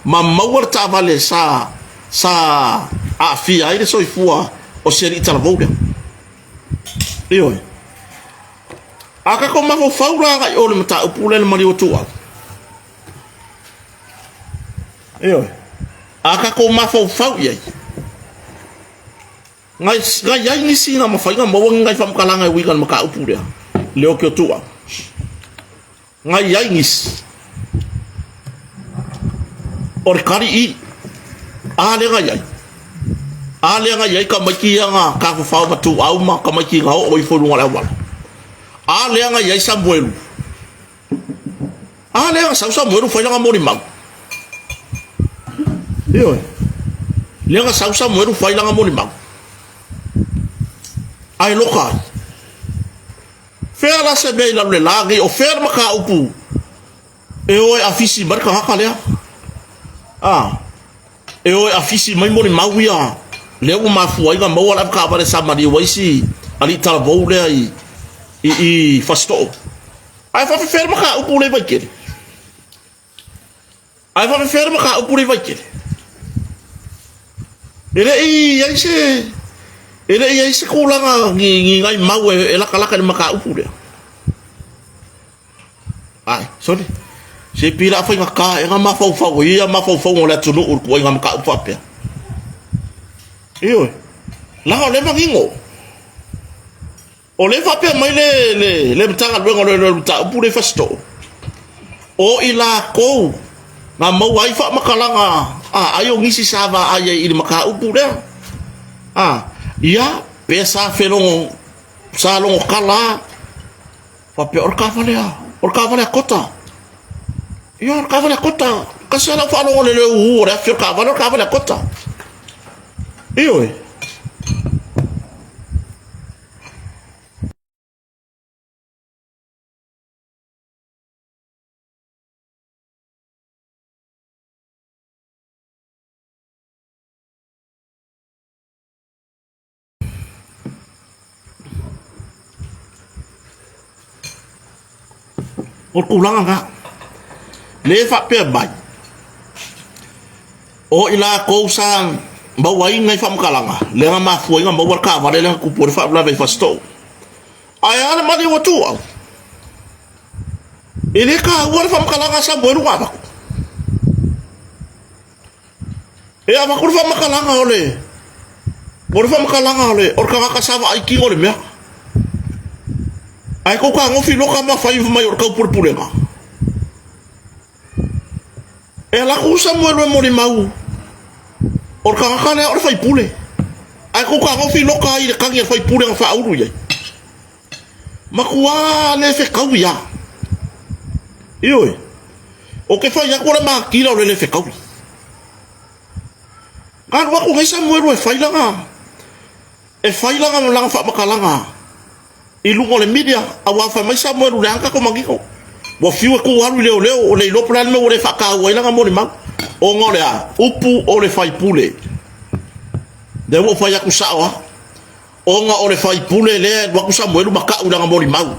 ma maua le taavale sa sa aafia ai le soifua o si alii talavou lea. Ioe. A tatou mafaufau la agai o le mataupu lea i le maliu o Tuau. Ioe. A tatou mafaufau i ai, Na i ai nisi na mafai ona maua ni nai faamatalaga e uiga i le mataupu lea, le oki o Tuau. Na i ai nisi. O le kali i. A lea na i ai. A lea na i ai tamaiti ia na tafafao ma Tuau ma tamaiti na oo ifo i luga o le auala. A lea na i ai Samuelu. A lea na sau Samuelu fai lana molimau. Ioe. Lea na sau Samuelu fai lana molimau. Ae loka ai. Fea la se mea i lalo le la nei, o fea le mataupu e o e afisi mai le tagata lea? A, e o e afisi mai molimau ia lea ua mafua ai ona maua le avetaavale sa maliu ai si alii talavou lea i Fasitoo. Ae faafefea le mataupu lea i Vaitele? Ae faafefea le mataupu lea i Vaitele? E le i i ai se e le i ai se tulaga ni nai mau e latalata i le mataupu lea. Ai, sorry. Se pei la faigata ea na mafaufau ai ia mafaufauga o le atunuu i le tuuaiga mataupu faapea. Ioe. Leaga o lea e manino. O lea e faapea mai le, le, le Matagaluega o le Mataupu lea i Fasitoo, o i latou na maua ai faamatalaga a, ai o nisi sa vaai ai i le mataupu lea. A, ia, pe sa felogo Sa logo kala a. Faapea, o le taavale a, o le taavale a Kota. Ia, o le taavale a Kota. Kasi lava lau faalogo i le leo uu o le afi o le taavale, o le taavale a Kota. Ioe. O le tulaga lena. Lea e faapea mai, o i latou sa mauaina i faamatalaga, lea na mafua ai ona maua le taavale lea na tupu ai le faalavelave i Fasitoo. Ae a le maliu atu au? E le taua le faamatalaga a Samuelu na avatu. E avatu le faamatalaga o le o le faamatalaga o le o le tagata sa vaai tino i le mea. Ae tou fetagofi loka ma fai mai o le taupulepulega. E alu atu Samuelu e molimau o le tagata lea o le faipule. Ae tou fetagofi loka ai i le tagi a le faipule na faaulu i ai. Matua le fetaui lava. Ioe. Ou te fai atu o le makila o le le fetaui. Na alu atu nei Samuelu e fai lana e fai lana lana faamatalaga i luga o le media, aua fai mai Samuelu leaga tatou manino. Ua fiu e tuu alu i leoleo, ua le iloa po o le a le mea ua le faataua ai lana molimau. Ona o le a? Upu o le faipule. Lea ua ou fai atu sao lava. Ona o le faipule lea e alu atu Samuelu ma tau i lana molimau.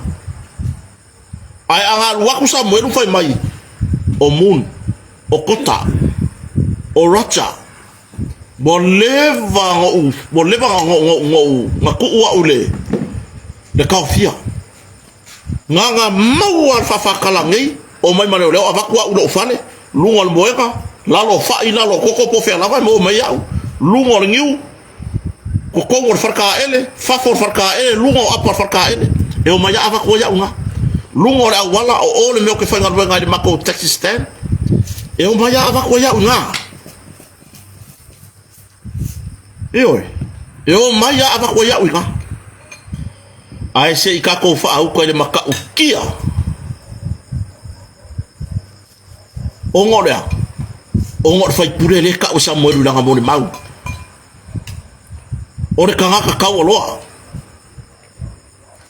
Ae a na alu atu Samuelu fai mai, o Moon, o Kota, o Raja, ua leva na ou, ua leva na, na, na, na tuu au i le, le taofia. Na na maua le faafatala nei, omai ma leoleo, avatu au i lou fale, luga o le moega, lalo o fai, lalo o koko, po o fea lava e maua mai au, luga o le niu, totonu o le faletaele, fafo o le faletaele, luga o apa o le faletaele, e omai lava avatu ai au i ina. Luga o le auala, o o le mea ou te faigaluega ai i le matou taxi stand, e omai lava avatu ai au i ina. Ioe, e omai lava avatu ai au i ina. Ae se i tatou faauta i le matautia. Ona o le a? Ona o le faipule lea e tau e Samuelu i lana molimau. O le tagata taualoa.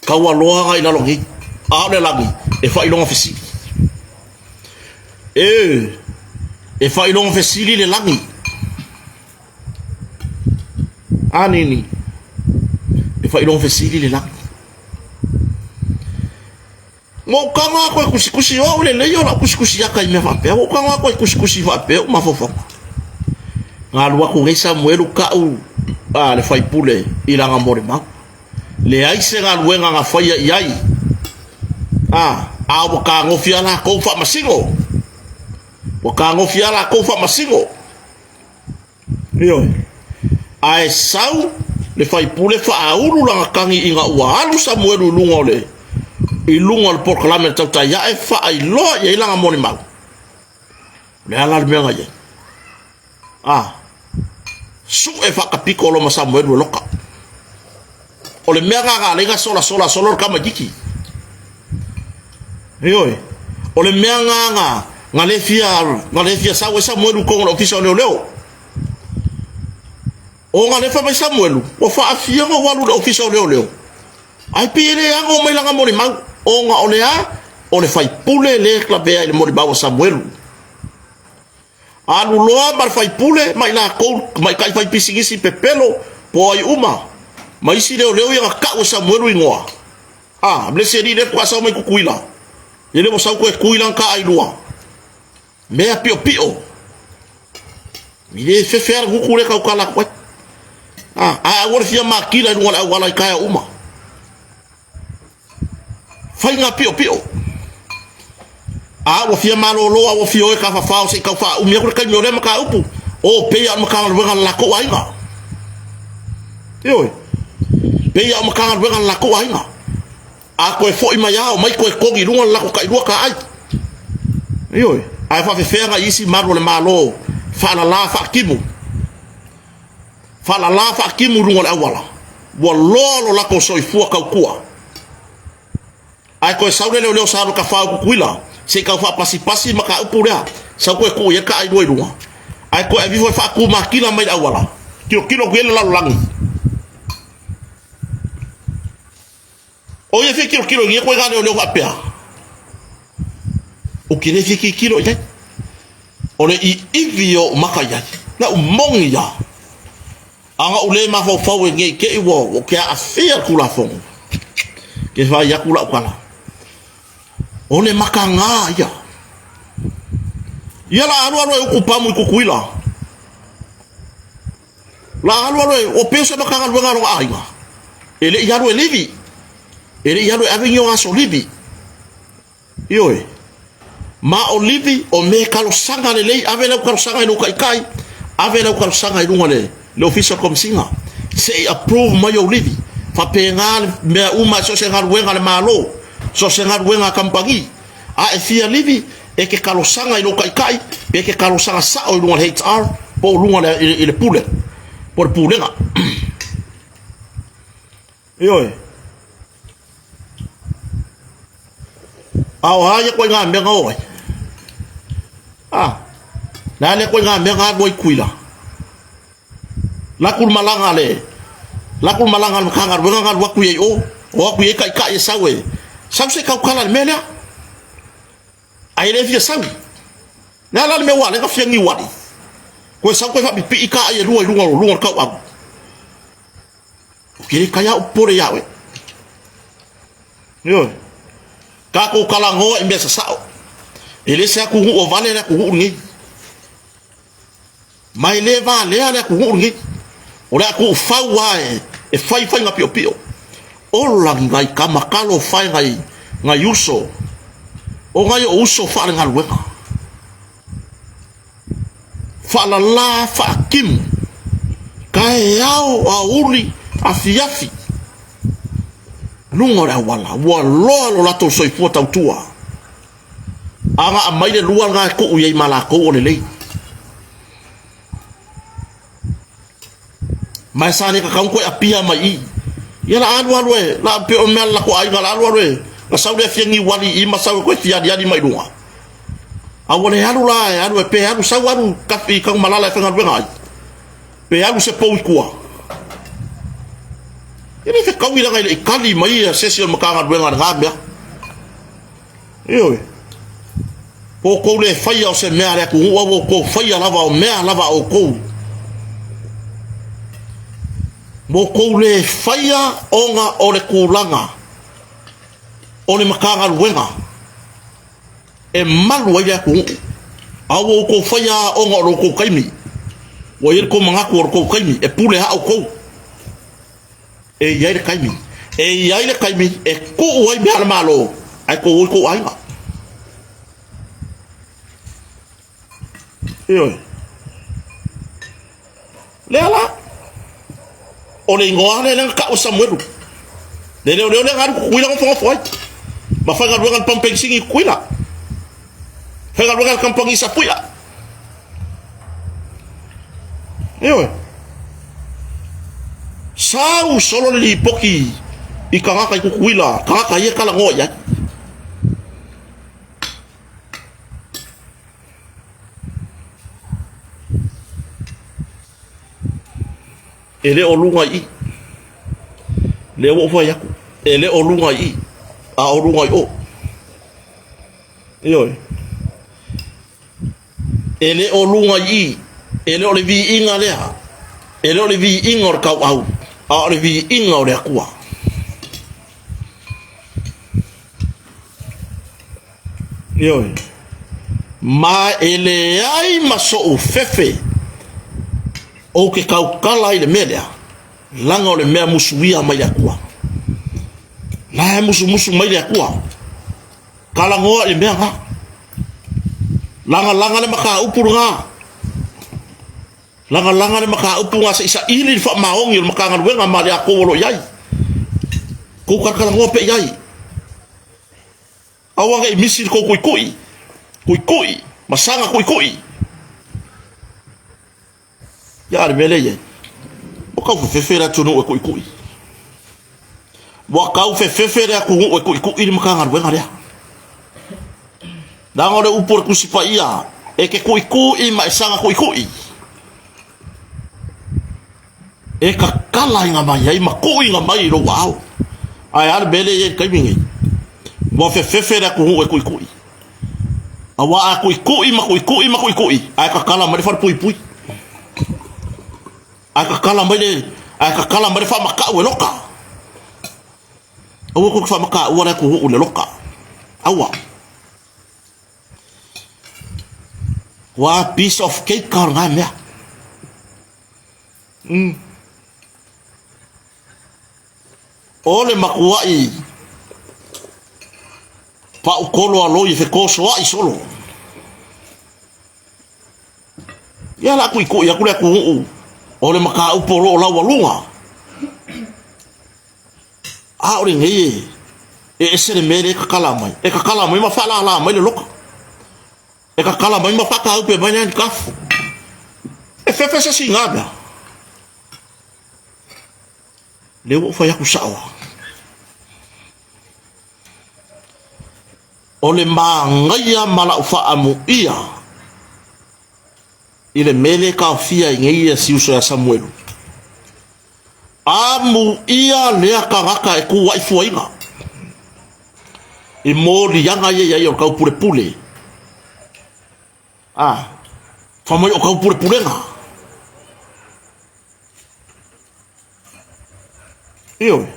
Taualoa agai i lalo nei. A o le lagi, e faailoga fesili. E, e faailoga fesili le lagi. A nini, e faailoga fesili le lagi. Ua ou tago atu e tusitusi, o au lelei o lau tusitusi ata i mea faapea, ua ou tago atu e tusitusi faapea ou mafaufauga. Na alu atu nei Samuelu tau a le faipule i lana molimau. Leai se galuega na faia i ai. A, a ua tagofi lava latou faamasino. Ua tagofi lava latou faamasino. Ioe. Ae sau le faipule faaulu lana tagi ina ua alu Samuelu i luga o le i luga o le polokalame a le tautai ae faailoa i ai lana molimau. O le a la le mea na i ai? A, sue faatapiko loa ma Samuelu e loka. O le mea na na alai na solasola solo le tamaititi. Ioe. O le mea na na na le fia na le fia sau ai Samuelu i totonu o le ofisa o leoleo. O na le fai mai Samuelu, ua faafia ona ou alu i le ofisa o leoleo. Ae pei e le ano mai lana molimau, ona o le a? O le faipule lea e lavea i le molimau a Samuelu. Alu loa ma le faipule ma i latou tamaitai faipisinisi pepelo po o ai uma ma isi leoleo ia na tau e Samuelu igoa. A, le isi alii lea faatoa sau mai Tutuila, ia lea ua sau toe tui lana taailua. Mea piopio. I le fefe lava le gutu lea e tautala atu ai. A, ae aua le fia makila i luga o le auala i taeao uma. Faiga piopio. A ua fia malolo a ua fia o e tafafao se i tau faaumi atu le taimi o lea mataupu. O, pei lava o le Matagaluega a le latou aiga. Ioe. Pei lava o Matagaluega a le latou aiga. A toe foi mai lava, omai toe togi i luga le latou tailua taai. Ioe. Ae faafefea nai isi malu o le Malo faalala faatimu. Faalala faatimu i luga o le auala. Ua loa lo latou soifua tautua. Ae toe sau le leoleo sa alu e tafao i Tutuila se i tau faapasipasi mataupu lea, sau toe tuu i ai le taailua i luga, ae toe ave ifo e faatumatila mai le auala, tilotilo atu i ai le lalolagi. O ia fia tilotilo i nei koe leoleo faapea. Ou te le fia tilotilo i ai. O le iivi o ou maka i ai. Na ou moni ia. A na ou le mafaufau e nei te i ua ou te aafia le Tulafono. Ke fai atu lau tala. O le makaga ia. Ia la alu alu e uku pamu i Tutuila. La alu alu e, o peo se Matagaluega a lona aiga. E le i alu e livi. E le i alu e ave ni o aso livi. Ioe. Ma o livi, o me talosaga lelei, ave lau talosaga i lou taitai, ave lau talosaga i luga le, le ofisa o le komisiga. Se i approve mai ou livi. Faapena le mea uma, so o se galuega a le Malo, so o se galuega a kamupani. A e fia livi, e te talosaga i lou taitai, pe e te talosaga sao i luga o le HR, po o luga i le pule, po o le pulega. Ioe. A o a ia koe ngā mea o ai? A, nā le koe ngā mea ngā rua i kuila. La kulu malaga le, la kulu malaga le Matagaluega galu atu i ai o, o atu i ai taitai e sau e, sau se taukala i le mea lea. Ae le fia sau. Le a la le mea ua ala ai ona fia niu ali? Koe sau koe faapipii ka ai e lua i luga o luga o le tauau. O ke le kai au popole ia oe. Ioe. Tatou talanoa i mea sasao. E le se atunuu o vale le atunuu lenei. Ma e le valea le atunuu lenei. O le a tuufau lava e fai faiga piopio. Ola ni nai tama talofa e nai, nai uso. O nai ou uso faalegaluega. Faalala faatimu. Taeao, aoauli, afiafi. Luga o le auala, ua loa lo latou soifua tautua. A na aumai le lua lena e tuu i ai ma latou o lelei. Ma e sa le tatau ona toe apia mai i i. Ia la alu alu e, la pe o mea la ko aiga la alu alu e, na sau le fia ni wali i ma sau e koe fia ali ali mai luga. A ua le alu la e alu e pe alu sau alu kafi kau malala e whangaluega ai. Pe alu se pou i tua. E le fekau i langa i le ikali mai ia sesi o le Matagaluega le ngā mea. Ioe. Po outou le faia o se mea a le atunuu, a ua outou faia lava o mea lava a outou. Ua outou le faia ona o le tulaga o le Matagaluega e malu ai le atunuu. A ua outou faia ona o lo outou taimi. Ua i ai le tou manatu o le tou taimi e pule lava outou. E i ai le taimi, e i ai le taimi e tuu ai mea a le Malo ae tou o i tou aiga. Ioe. Lea la. O le igoa lea na tau e Samuelu. Le leoleo lea na alu Tutuila nofonofo ai. Ma faigaluega le pamu penisini i Tutuila. Faigaluega le kamupani i Sapuia. Ioe. Sau solo le lipoti i tagata i Tutuila, tagata ia e talanoa i ai. E le o luga i i. Lea ua ou fai atu, e le o luga i i, a o luga i o. Ioe. E le o luga i i, e le o le viiga lea, e le o le viiga o le tauau, a o le viiga o le Atua. Ioe. Ma e leai ma so'u fefe ou te tautala ai i le mea lea, leaga o le mea musuia mai le Atua. La e musumusu mai le Atua. Talanoa i le mea lena. Lagalaga le mataupu lena. Lagalaga le mataupu lena se i saili le faamaoni o le Matagaluega ma le atou o lo o i ai. Tou talatalanoa pea i ai. Aua ne i misi le tou tuitui, tuitui, ma saga tuitui. Ia a le mea lea e i ai. Ua tau fefefe le atunuu e tuitui. Ua tau fefefe le atunuu e tuitui le Matagaluega lea. Leaga o le upu o le Tusi Paia, e te tuitui ma e saga tuitui, e tatalaina mai ai ma tuuina mai i lou aao. Ae a le mea lea e i ai i le taimi nei? Ua fefefe le atunuu e tuitui. Aua a tuitui ma tuitui ma tuitui, ae tatala mai le falepuipui. Ae tatala mai le, ae tatala mai le faamatau e loka. Aua tou te faamataua le atunuu i le loka. Aua. Ua piece of cake ka o lena mea. Mm. O le matuai paukolo a loi e fetosoa'i solo. Ia la tuitui atu le atunuu o le mataupu o lo o laualuga. A o lenei e ese le mea lea e tatala mai. E tatala mai ma faalala mai le loka. E tatala mai ma faataupe mai le handcuff. E fefe se isi i na mea. Lea ua ou fai atu sao lava. O le manaia ma lau faaamuia i le mea lea e taofia ai nei ia si uso ia Samuelu. Amuia lea tagata e kūaʻi fuaina i moliaga ia i ai o le taupulepule. A, fai mai o taupulepulega. Ioe.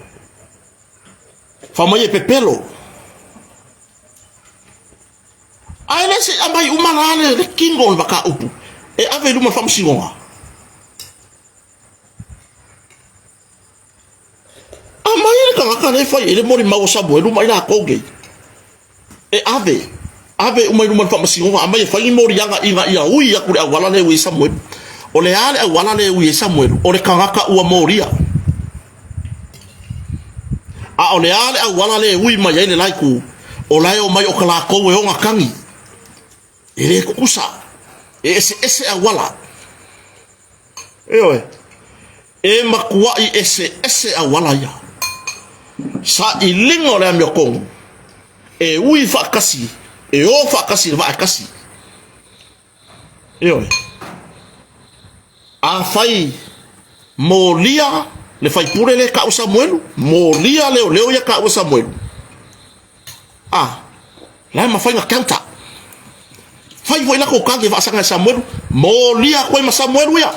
Fai mai e pepelo. Ae le se i aumai uma la le, le kino o le mataupu e ave i luma o le faamasinoga. Aumai le tagata lea e fai ai le molimau a Samuelu ma i latou nei. E ave, ave uma i luma o le faamasinoga, aumai e fai ni moliaga ina ia ui atu le auala lea e ui ai Samuelu. O le a le auala lea e ui ai Samuelu? O le tagata ua molia. A o le a le auala lea e ui mai ai le la itu? O la e omai o ka latou e ona tagi. E le tutusa. E eseese auala. Ioe. E matuai eseese auala ia. Sailiga o le amiotonu e ui faatasi, e o faatasi i le vaa e tasi. Ioe. Afai molia le faipule lea e tau Samuelu, molia leoleo ia taua Samuelu. A, la e mafai na counter. Fai foi latou tagi e faasaga e Samuelu, molia atu ai ma Samuelu ia.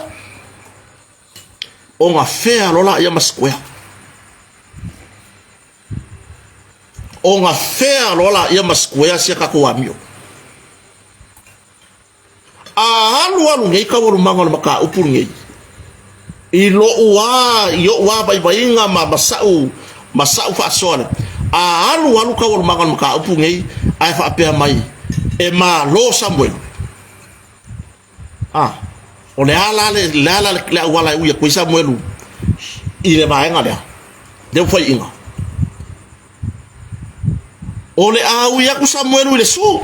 Ona fea loa laia ma square. Ona fea loa laia ma square sia tatou amio. A alualu nei taualumaga o le mataupu lenei, i loʻu a, i oʻu a vaivaiga ma, ma sa'u, ma sa'u faasoa lea, a alualu taualumaga o le mataupu lenei, ae faapea mai, e malo Samuelu. A, o le a la le, le a la le, le auala e ui atu ai Samuelu i le vaega lea, lea ua faiaina. O le a ui atu Samuelu i le su.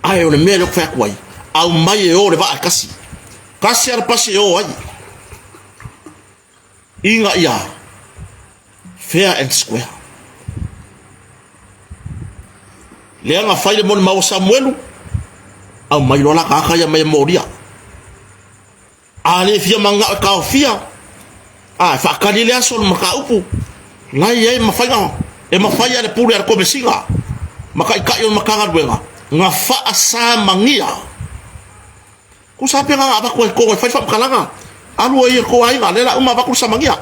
Ae o le mea lea ou te fai atu ai, aumai e o le vaa e tasi. Tasi lava le pasi e o ai. Ina ia fair and square. Lea na fai le molimau a Samuelu, aumai loa la tagata ia mai e molia. A le fia manao e taofia, a e faatali le aso o le mataupu, la e i ai mafaiga, e mafai a le pule a le Komesina ma taitai o le Matagaluega na faasamagia. Tusa pe na avatu ai tonu e fai faamatalaga, alu ai e le tou aiga, lea la uma avatu le samagia.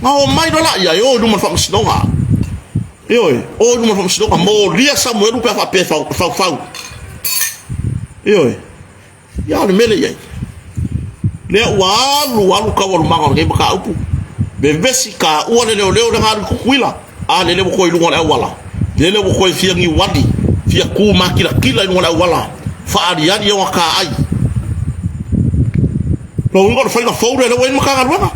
Na omai loa laia e o i luma o le faamasinoga. Ioe, o i luma o le faamasinoga, molia Samuelu pe a faapea e faufau. Ioe. Ia o le mea lea i ai. Lea ua alu alu taualumaga o lenei mataupu. Vevesi taua le leoleo lea na alu i Tutuila. A lele ua toe i luga o le auala. Lele ua toe fia niuali, fia tu matilatila i luga o le auala, faaaliali ona taai. Lona uiga o le faiga fou lea, lea ua i ai le Matagaluega.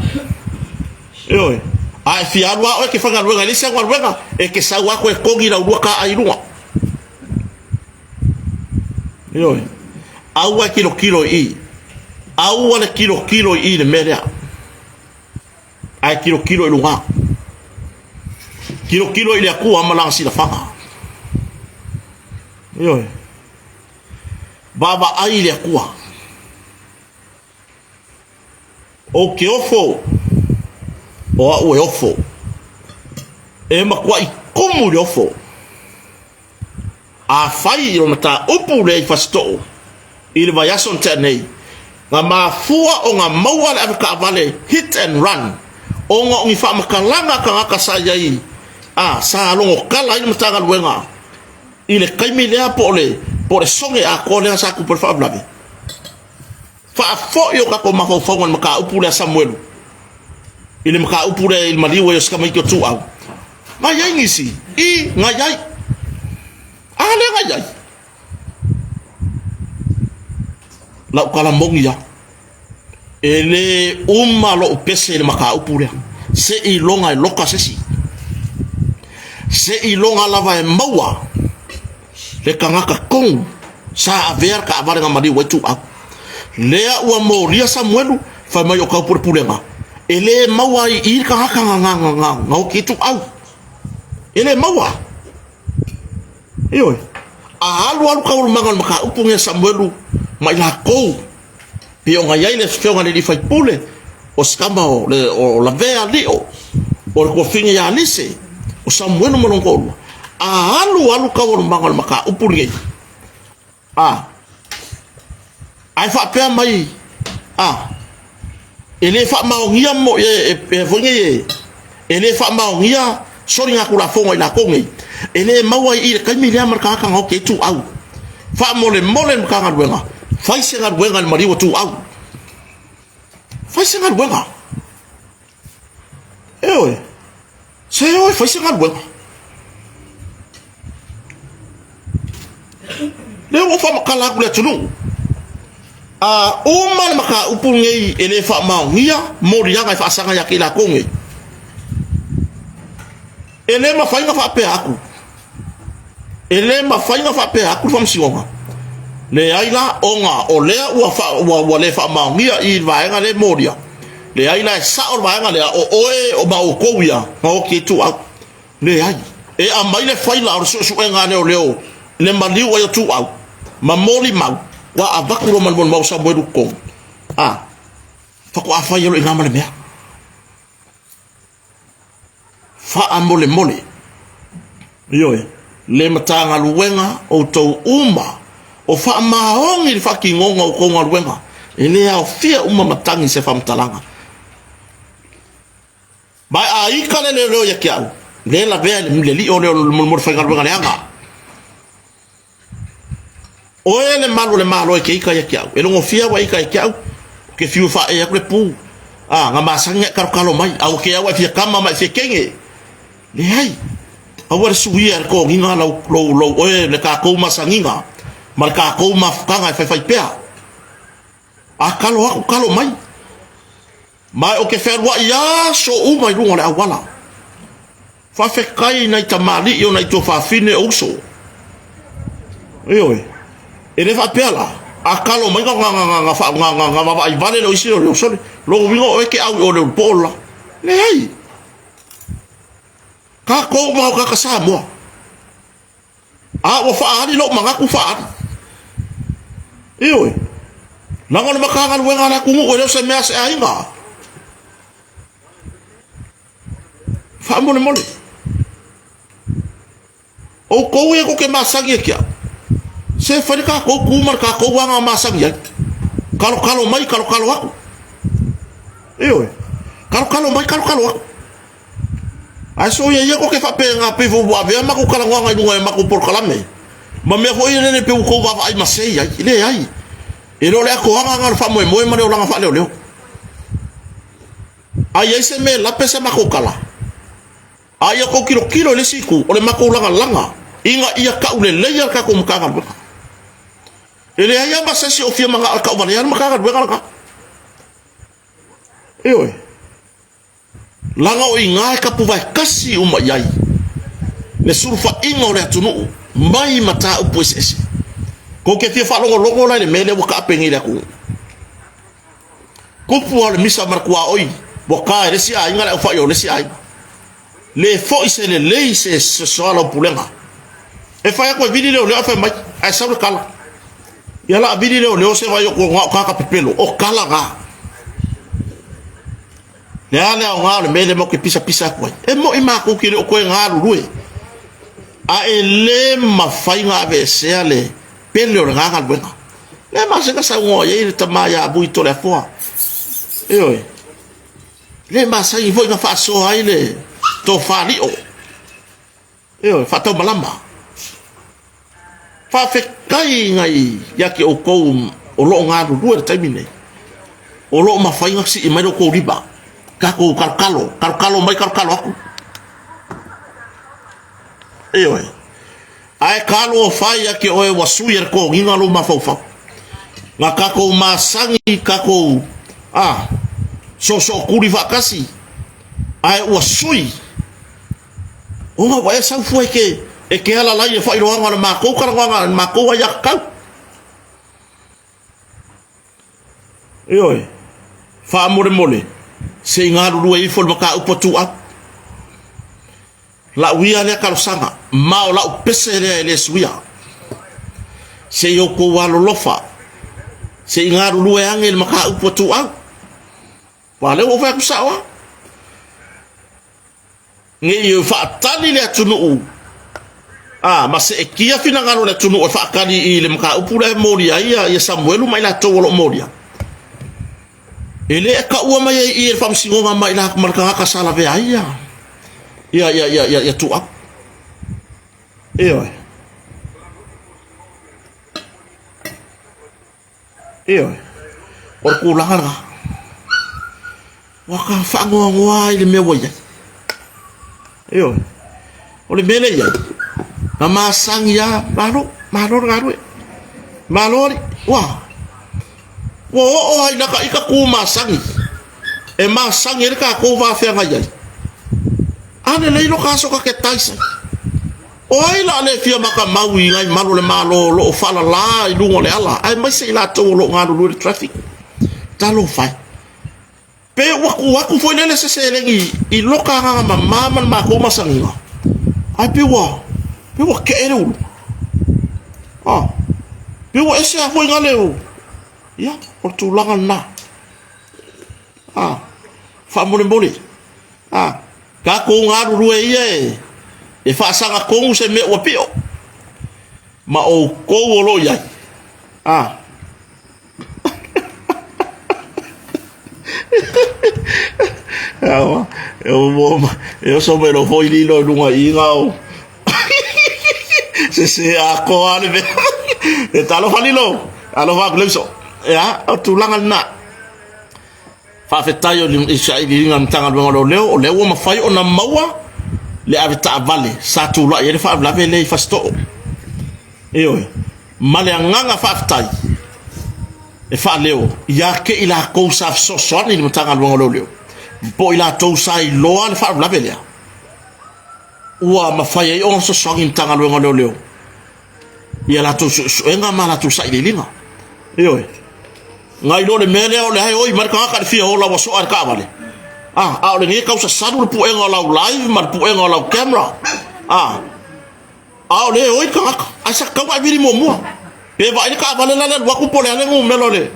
Ioe. A e fia alu lava oe e te faigaluega i le isi au galuega, e te sau lava toe togi lau lua taai i luga. Ioe. Aua e tilotilo i i. Aua le tilotilo i i le mea lea. Ae tilotilo i luga. Tilotilo i le Atua ma lana silafaga. Ioe. Vaavaai i le Atua. Ou te ofo, o au e ofo. E matuai tumu i le ofo. Afai i le mataupu lea i Fasitoo i le vaiaso na tea nei, na mafua ona maua le avetaavale hit and run ona o ni faamatalaga a tagata sa i ai, a, sa logotala ai le Matagaluega i le taimi lea po o le, po o le soge atoa lea sa tupu ai le faalavelave. Faafoi o tatou mafaufauga i le mataupu lea a Samuelu, i le mataupu lea i le maliu ai o si tamaiti o Tuau. Na i ai nisi? I, na i ai. A lea na i ai. Lau tala moni lava, e le uma lou pese i le mataupu lea, seiloga e loka se isi. Seiloga lava e maua le tagata tonu sa avea le taavale na maliu ai Tuau. Lea ua molia Samuelu, fai mai o Taupulepulega, e le maua ai i i le tagata na oti ai Tuau. E le maua. Ioe. A alu alu taualumaga o le mataupu lenei a Samuelu ma i latou, pei ona i ai le afioga i le alii faipule, o si tama o, le, o Lavea Lio, o le tuafine ia Alise, o Samuelu ma lona toalua. A alu alu taualumaga o le mataupu lenei, a, ae faapea mai, a, e le faamaonia mo, e, e, e, foi nei e, e le faamaonia soligatulafono a i latou nei, e le maua i i le taimi lea ma le tagata na oti ai Tuau. Faamolemole le Matagaluega, fai se galuega i le maliu o Tuau. Fai se galuega. Ioe. Se o e fai se galuega. Lea ua faamatala atu le atunuu. A uma le mataupu lenei e le faamaonia moliaga e faasaga ia te i latou nei. E le mafai ona faapea atu. E le mafai ona faapea atu le faamasinoga. Leai la, ona o lea ua, fa, ua, ua le faamaonia i le vaega lea e molia. Leai la, e sao le vaega lea, o oe o ma outou ia, na oti ai Tuau. Leai. E aumai le faila o le suesuega a leoleo i le maliu ai o Tuau, ma molimau, ua avatu loa ma le molimau a Samuelu i totonu. A, faatoa fai ai loa i ina ma le mea. Faamolemole. Ioe, le Matagaluega outou uma o faamaoni le faatinoga o outou galuega, e le aofia uma matagi i se faamatalaga. Ma a ika le leoleo ia te au, le lavea i le lio lea o le molimoli faigaluega leaga. Oe le malu o le Malo e te ika ia te au. E logofia ua ika ia te au, ke fiu e faaee atu le pu. A, na masani na e kalokalo mai, a ua ke au e fia kama ma e fia kenge. Leai. Aua le suia e le toniga lau, lou, lou, oe le tatou masaniga ma le tatou mafutaga e faifai pea. A kalo aku, kalo mai. Ma ou te fealuai aso uma i luga o le auala. Faafetai i nai tamalii o nai tuafafine o uso. Ioe. E le faapea la, a kalo mai na vaavaai vale lea o isi leoleo, sole, lona uiga o oe e te au i o le ulupo la. Leai. Tatou uma o tagata Samoa. A ua faaali lou manatu faaali. Ioe. Leaga o le Matagaluega a le atunuu e le o se mea a se aiga. Faamolemole. Outou ia tou te masani ia te au. Se fai le tatou tu ma le tatou aga masani ai. Kalokalo mai, kalokalo atu. Ioe. Kalokalo mai, kalokalo atu. Ae soia ia koke faapena pei foi ua avea matou talanoaga i luga e matou polokalame ma mea foi ia lele pei ua tou vaavaai masei ai. Leai. E le o le atoaga lena o le faamoemoe ma le olaga faaleoleo. A i ai se mea e lape sa matou tala, a ia tou tilotilo i le isi itu, o le matou lagalaga ina ia tauleleia le tatou Matagaluega. E leai lava ma se isi o fia manao e tauvalea le Matagaluega lena. Ioe. Leaga o i ina e tapuvae tasi uma i ai le sulufaiga o le atunuu mai mataupu eseese. Tou te fia faalogologo la i le mea lea ua taape nei i le atunuu. Tupu lava o le misa ma le tuaoi. Ua ka e le isi aiga le aufai o le isi aiga. Le foi se lelei se soalaupulega. E fai atu e vili leoleo ae fai mai, ae sau le kala. Ia la vili leoleo se vai o ko ngao kaka pepelo, o kala ga. Le a le aoga o le mea lea matou te pisapisa atu ai. E moni matou te le o toe galulue, a e le mafai ona aveesea le pele o lena galuega. Le masani na saunoa i ai le tama ia Vui Toleafoa. Ioe. Le masani foi na faasoa ai le tofa lio. Ioe, faataumalama. Faafetai nai ia te outou o lo o galulue i le taimi nei. O lo o mafai ona sii mai lo outou lima. Tatou kalokalo, kalokalo mai kalokalo atu. Ioe. Ae talofa ia te oe ua sui e le toniga lou mafaufau. Na tatou masani tatou a soosootuli faatasi ae ua sui ona ua e sau fua e te e te alalai i le faailoaga o le matou talanoaga le matou aiatatau. Ioe, faamolemole se i galulue ifo le mataupu a Tuuau. Lau ia lea talosaga, ma o lau pese lea e le suia. Se i outou alolofa, se i galulue ane i le mataupu a Tuuau. Aua o lea ua ou fai atu sao lava. Ne i faatali le atunuu a, ma seetia finagalo o le atunuu e faatali i le mataupu lea e molia ai ia Samuelu ma i latou o lo o molia. E le taua mai ai i i e le faamasinoga ma, ila, ma le tagata sa lavea ai ia, ia, ia, ia, ia, ia Tuuau. Ioe. Ioe. O le tulaga lena. Ua ka faanoanoa ai i le mea ua i ai. Ioe. O le mea lea i ai, na masani lava, malo, malo le galue. Malo alii. Ua, ua oo lava ina ita tu masani, e masani ai le tatou va feagai ai. A lelei lo ta aso ta te taisai. O ai la le fia matamau i nai malu o le Malo o lo o faalala i luga o le ala, aemaise i latou o lo o galulue i le traffic? Talofa e! Pe ua tuu atu foi lele se seleni i loka agaga mama ma le matou masaniga, ae pe ua, pe ua kee le ulu. Ah, pe ua ese lava foi na le, ia, o le tulaga lena. Ah, faamolemole. Ah, tatou galulue ia e, e faasaga tonu se mea ua pio. Ma outou o lo o i ai. Ah, E oso mai loa foi lilo i luga i iga o se se atoa le mea. E talofa lilo, alofa atu le uso. Ia, o tulaga lena. Faafetai o i sailiiliga a le Matagaluega o Leoleo, o lea ua mafai ona maua le avetaavale sa tulai ai le faalavelave lea i Fasitoo. Ioe, ma le agaga faafetai e faaleo ia te i latou sa fesoasoani i le Matagaluega o Leoleo, po o i latou sa iloa le faalavelave lea, ua mafai ai ona fesoasoani i le Matagaluega o Leoleo i a latou suesuega ma a latou sailiiliga. Ioe. Nai lo le mea lea o lea e oi mai le tagata i le fia ola ua soa i le taavale. Ah, a o lenei e tau sasalu le puega o lau live ma le puega o lau camera. Ah, a o lea e oi le tagata. Ae sa tatau ona e vili muamua. Pe vaai le taavale la le alu atu po o le a le numera o le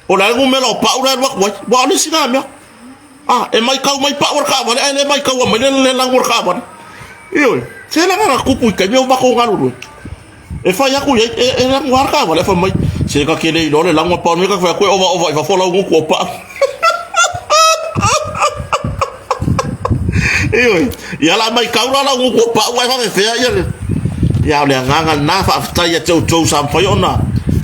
o le a le numera o pau la e alu atu ai. Aua o le isi lena mea. Ah, e maitau mai pau o le taavale ae le maitaua mai le le lanu o le taavale. Ioe, se leaga na tupu i taimi o matou galulue. E fai atu i ai, e, e lanu lava le taavale, fai mai, se ta te le iloa le lanu a pau nei ta fai atu e ovaova i fafo lau gutu o pau. Ioe, ia la maitau la lau gutu o pau ae faafefea ia le... Ia o le agaga lena, faafetai ia te outou sa mafai ona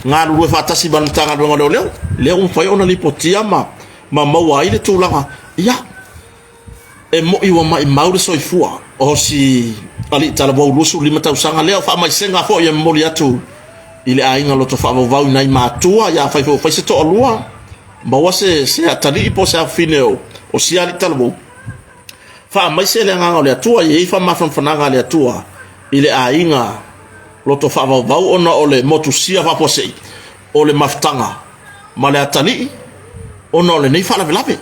galulue faatasi ma le Matagaluega o Leoleo, lea ua mafai ona lipotia ma ma maua ai le tulaga, ia, e mo'i ua maimau le soifua o si alii talavou 25 tausaga lea. O faamaisega foi e momoli atu i le aiga loto faavauvau i nai matua, ia afai foi ua fai se toalua, maua se, se atalii po o se afafine o, o sia alii talavou. Faamaise le agaga o le Atua, e i ai faamafanafanaga a le Atua i le aiga loto faavauvau ona o le motusia faafuasei o le mafutaga ma le atalii ona o lenei faalavelave.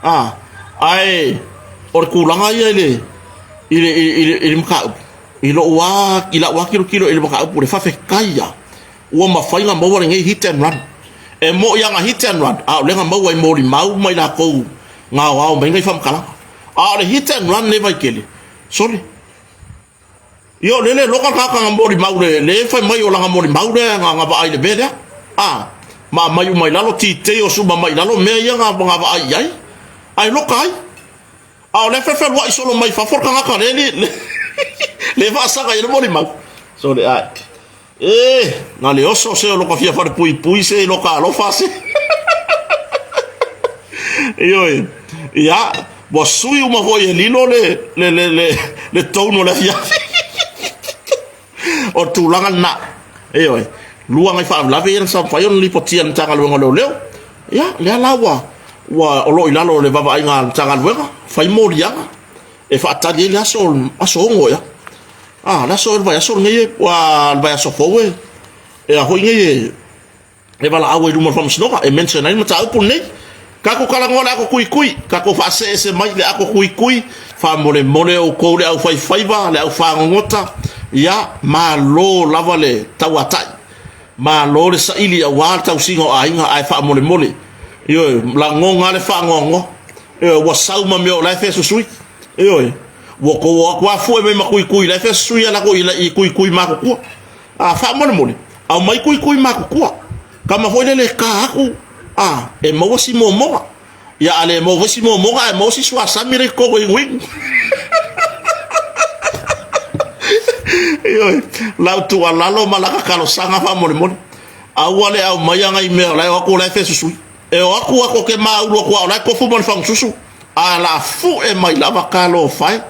A, ae o le tulaga ia i le, i le, i le, i le mataupu, i lou lava, i lau lava tilotilo i le mataupu, le faafetai lava ua mafai ona maua lenei hit and run. E moni lava na hit and run, a o lea na maua i molimau ma i latou na aoao mai ai faamatalaga. A o le hit and run lenei Vaitele, sole, Ia o lele loka le tagata na molimau le le fai mai o lana molimau lea na na vaai i le mea lea. A ma aumai uma i lalo details uma mai i lalo mea ia na na vaai i ai. Ae loka ai. A o lea fefeluai solo mai fafo le tagata le le le faasaga i ai le molimau. Sole ae. E, na le oso se o loka fia falepuipui se i loka alofa se. Ioe, ia, ua sui uma foi e lilo le, le, le, le, le tone o le afiafi. O le tulaga lena. Ioe, lua nai faalavelave ia na taumafai ona lipotia e le Matagaluega o Leoleo. Ia, lea la ua, ua, o lo o i lalo o le vaavaaiga a le Matagaluega, fai moliaga e faatali ai le aso, aso 6 ea. A, le aso, le vaiaso lenei, ua, le vaiaso fou e, e a foi nei e, e valaau ai i luma o le faamasinoga, e mention ai le mataupu lenei. Tatou talanoa le ato tuitui, tatou faaseese mai le ato tuitui, faamolemole outou le aufaifaiva, le aufagogota, ia, malo lava le tauatai, malo le saili aua le tausiga o aiga, ae faamolemole, ioe, lagona lava le faanoanoa, ioe, ua sau ma mea o la e fesusui, ioe. Ua tou o atu lava fue mai ma tuitui la e fesusui a latou i tuitui matutua. A faamolemole, aumai tuitui matutua. Tama foi lele e ka atu, a, e maua si momoga. Ia a le maua foi si momoga ae maua si suasami lea i totonu e inuinu. Ioe, lau tuualalo ma laka talosaga faamolemole, aua le aumaia nai mea o la e o atu o la e fesusui. E o atu atu ke maulu atu a o la e tofu ma le fagususu, a la fu'e mai lava talofa e.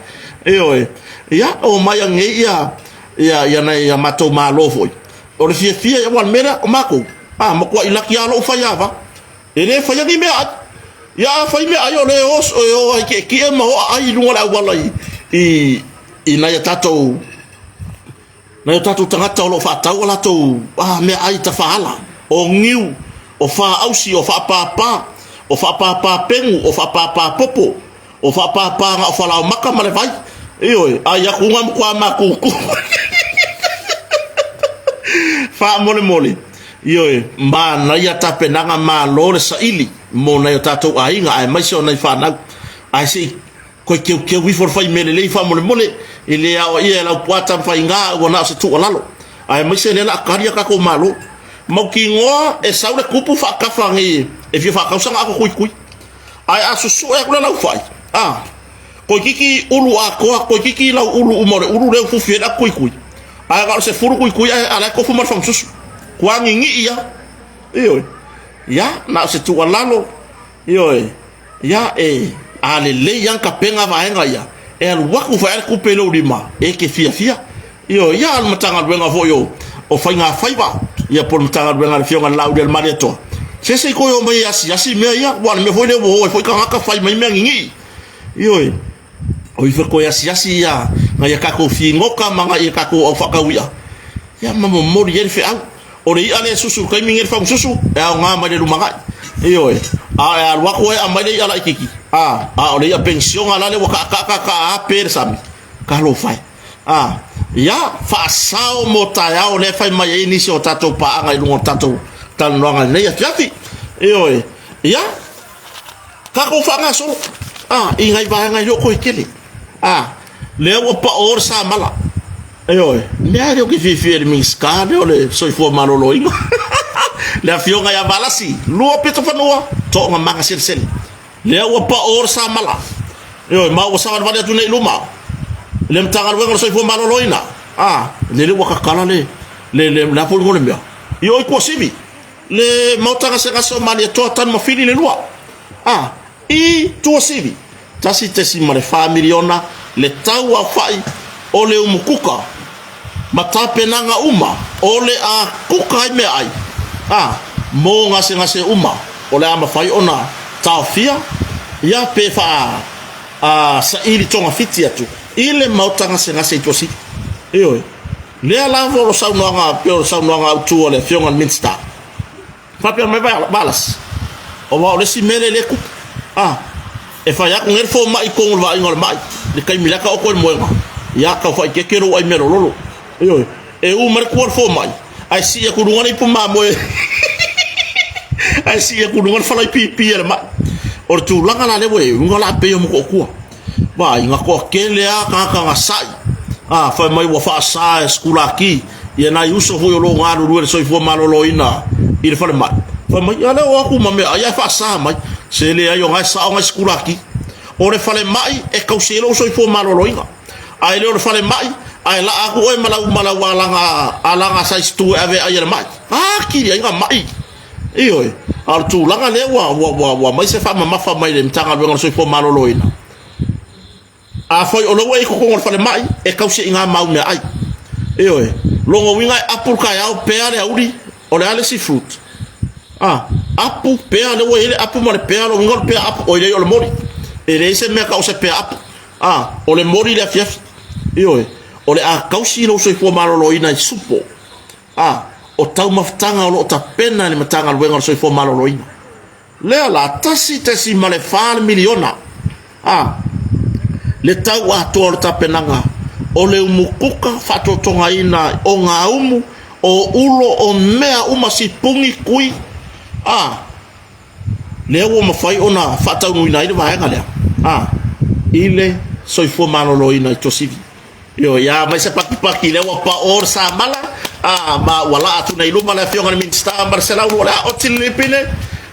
Ioe, ia omai anei ia ia ia nai a matou malo foi. O le fiafia ia, aua o le mea lea, o matou, a matuai laki lava lou faiava. E le faia ni meaai. Ia a fai meaai o lea e o e o ai tietie ma o aai i luga o le auala i i i nai a tatou Nai o tatou tagata o lo o faatau a latou meaai tafaala, o niu, o faausi, o faapapa, o faapapa pegu, o faapapa popo, o faapapa na o falaomaka ma le vai. Ioe, ai aku nga matua matutu. Faamolemole, ioe, manaia tapenaga malo le saili mo nai o tatou aiga aemaise o nai fanau. Ae se i Koe keukeu ifo le fai mea lelei faamolemole, e le aoaia e Laupua Tamafaiga ua na o se tuualalo, aemaise lea la a kali a tatou Malo. Mautinoa e sau le kupu faatafa nei e fia faatausaga ato tuitui. Ae a susue atu le laufai, a, toeitiiti ulu atoa, toeitiiti lau ulu uma o le ulu lea ua fufi ai le ato tuitui, ae na o le 10 tuitui ae a la e tofu ma le fagasusu. Tua ninii lava. Ioe. Ia, na o se tuualalo, ioe. Ia, e, a lelei lava tapena vaega ia, e alu atu foi lava le tupe i lou lima, e te fiafia. Ioe, ia, o le Matagaluega foi o, o Faiga Faiva, ia po o le Matagaluega a le Afioga i le Laaulialemalietoa, se se i toe o mai e asiasi mea ia, aua o le mea foi lea ua o ai foi tagata fai mai mea ninii. Ioe. O ifo toe asiasi ia nai a tatou figota ma nai a tatou au faatau i'a, ia ma momoli ai le feau. O le i'a lea e susu i le taimi lenei le fagususu, e aoga mai le lumanai. Ioe. A e alu atu ai aumai le i'a laitiiti, a, a o le i'a penisiona la lea ua taataa taataa a pe le sami, talofa e. A, ia, faasao mo taeao lea e fai mai ai nisi o tatou paaga i luga o le tatou talanoaga i lenei afiafi. Ioe. Ia, Tatou faagasolo a i nai vaega e le o toe tele. A, lea ua pao le samala. Ioe, mea lea ou te fiafia i le Minisita lea o le Soifua Maloloina. Le afioga ia Valasi, lua pito fanua, toga maga selesele. Lea ua pao le samala. Ioe, ma ua savalivali atu nei i luma. Le Matagaluega o le Soifua Maloloina. A, lele ua tatala le, le, le, le a foi le mea. I o i Tuasivi. Le maota gasegase o Malietoa Tanumafili le lua. A. I Tuasivi, $1.4 miliona le tau aofai o le umukuka ma tapenaga uma o le a kuka ai meaai a mo gasegase uma o le a mafai ona taofia ia pe faa a saili togafiti atu i le maota gasegase i Tuasivi. Ioe. Lea lava o le saunoaga pei o le saunoaga autu a le Afioga i le Minisita. Faapea mai Valasi, aua o le isi mea lea e le tupu. A, E fai aku nei le fomai i totonu o le vaaiga o le mai, i le taimi la e taoto ai le moega, ia tau faaeteete lou ai mealololo. Ioe, e u mai le tua o le fomai, ae sii atu i luga le ipu mamoe ae sii atu i luga le falaipipi a le mai. O le tulaga la lea ua i ai, uiga o le a pei o Motootua. Vaai, na toatele lava tagata na sa'i, a, fai mai ua faasa e sikulaki, ia nai uso foi o lo o galulue i le soifua maloloina i le falemai, fai mai, ia lea o atu ma meaai ae faasa mai. Se leai o na e sao nai sikulaki. O le falemai e tausi ai lou soifua maloloina. Ae le o le falemai, ae laa atu oe ma lau, ma lau alaga, alaga size 2 e ave e ai e le mai. Atili ai na mai. Ioe, a o le tulaga lea ua, ua, ua, ua aumai se faamamafa mai le Matagaluega o le Soifua Maloloina. Afai o lea ua e i totonu o le falemai, e tausi i ina mau meaai. Ioe, lona uiga e apu le taeao, pea le auli, o le a le isi fruit? A, apu, pea, lea ua i ai le apu ma le pea, lona uiga o le pea apu, oi leai o le moli. E leai se mea tau o se pea apu. A, o le moli i le afiafi. Ioe, o le a tausi lou soifua maloloina i supo. A, o taumafataga o lo o tapena e le Matagaluega o le Soifua Maloloina. Lea la, 1.4 le miliona. A, le tau atoa o le tapenaga o le umukuka faatotogaina o gaumu, o ulo, o mea uma, sipuni, kui, a, lea ua mafai ona faataunuuina ai le vaega lea, a, i le soifua maloloina i Tuasivi. Ioe, ia mai se pakipaki lea ua pao le samala, a, ma ua laa atu nei i luma le Afioga i le Minisita ma le 102 o le a oti le lipine,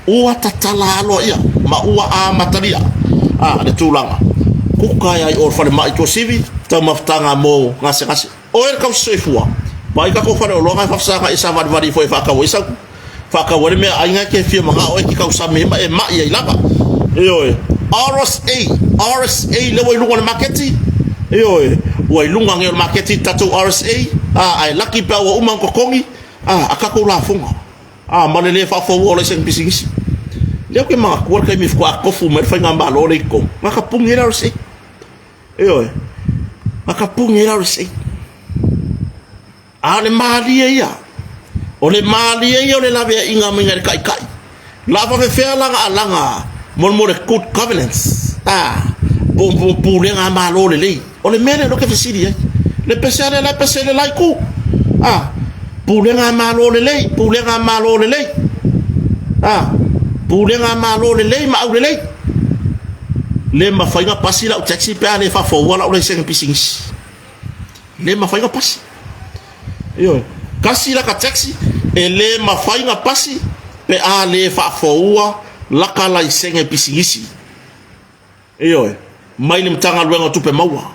ua tatala aloaia ma ua amatalia, a, le tulaga. Kuka ai o le falemai Tuasivi, taumafataga mo gasegase. Oe le tausi soifua, vaai tatou faleoloa na e faafesagai e savalivali ifo e faatau ai sau faatau ai le meaai na e te fia manao e te tausami ai ma e mai ai lava. Ioe, RSA, RSA lea ua i luga o le maketi, ioe, ua i luga nei o le maketi le tatou RSA, a, ae laki pe a ua uma ona totogi, a, a tatou lafoga, a, ma le le faafoua o laisene pisinisi. Lea ou te manatua le taimi faatoa tofu mai le faigamalo lea i totonu, na tapuni ai le RSA. Ioe, na tapuni ai le RSA. A o le malie ia, o le malie ia o le laveaiga mai i le taitai. La faafefea la na alaga mo le good governance, a, po o pulega a Malo lelei. O le mea lea ou te fesili ai. Le pese a le la e pese i le la itu. A, pulega a Malo lelei, pulega a Malo lelei. A, pulega a Malo lelei ma aulelei. Le mafai ona pasi lau taxi pe a le faafoua lau laisene pisinisi. Le mafai ona pasi. Ioe. Tasi laka taxi, e le mafai ona pasi pe a le faafoua laka laisene pisinisi. Ioe. Mai le Matagaluega o Tupe Maua.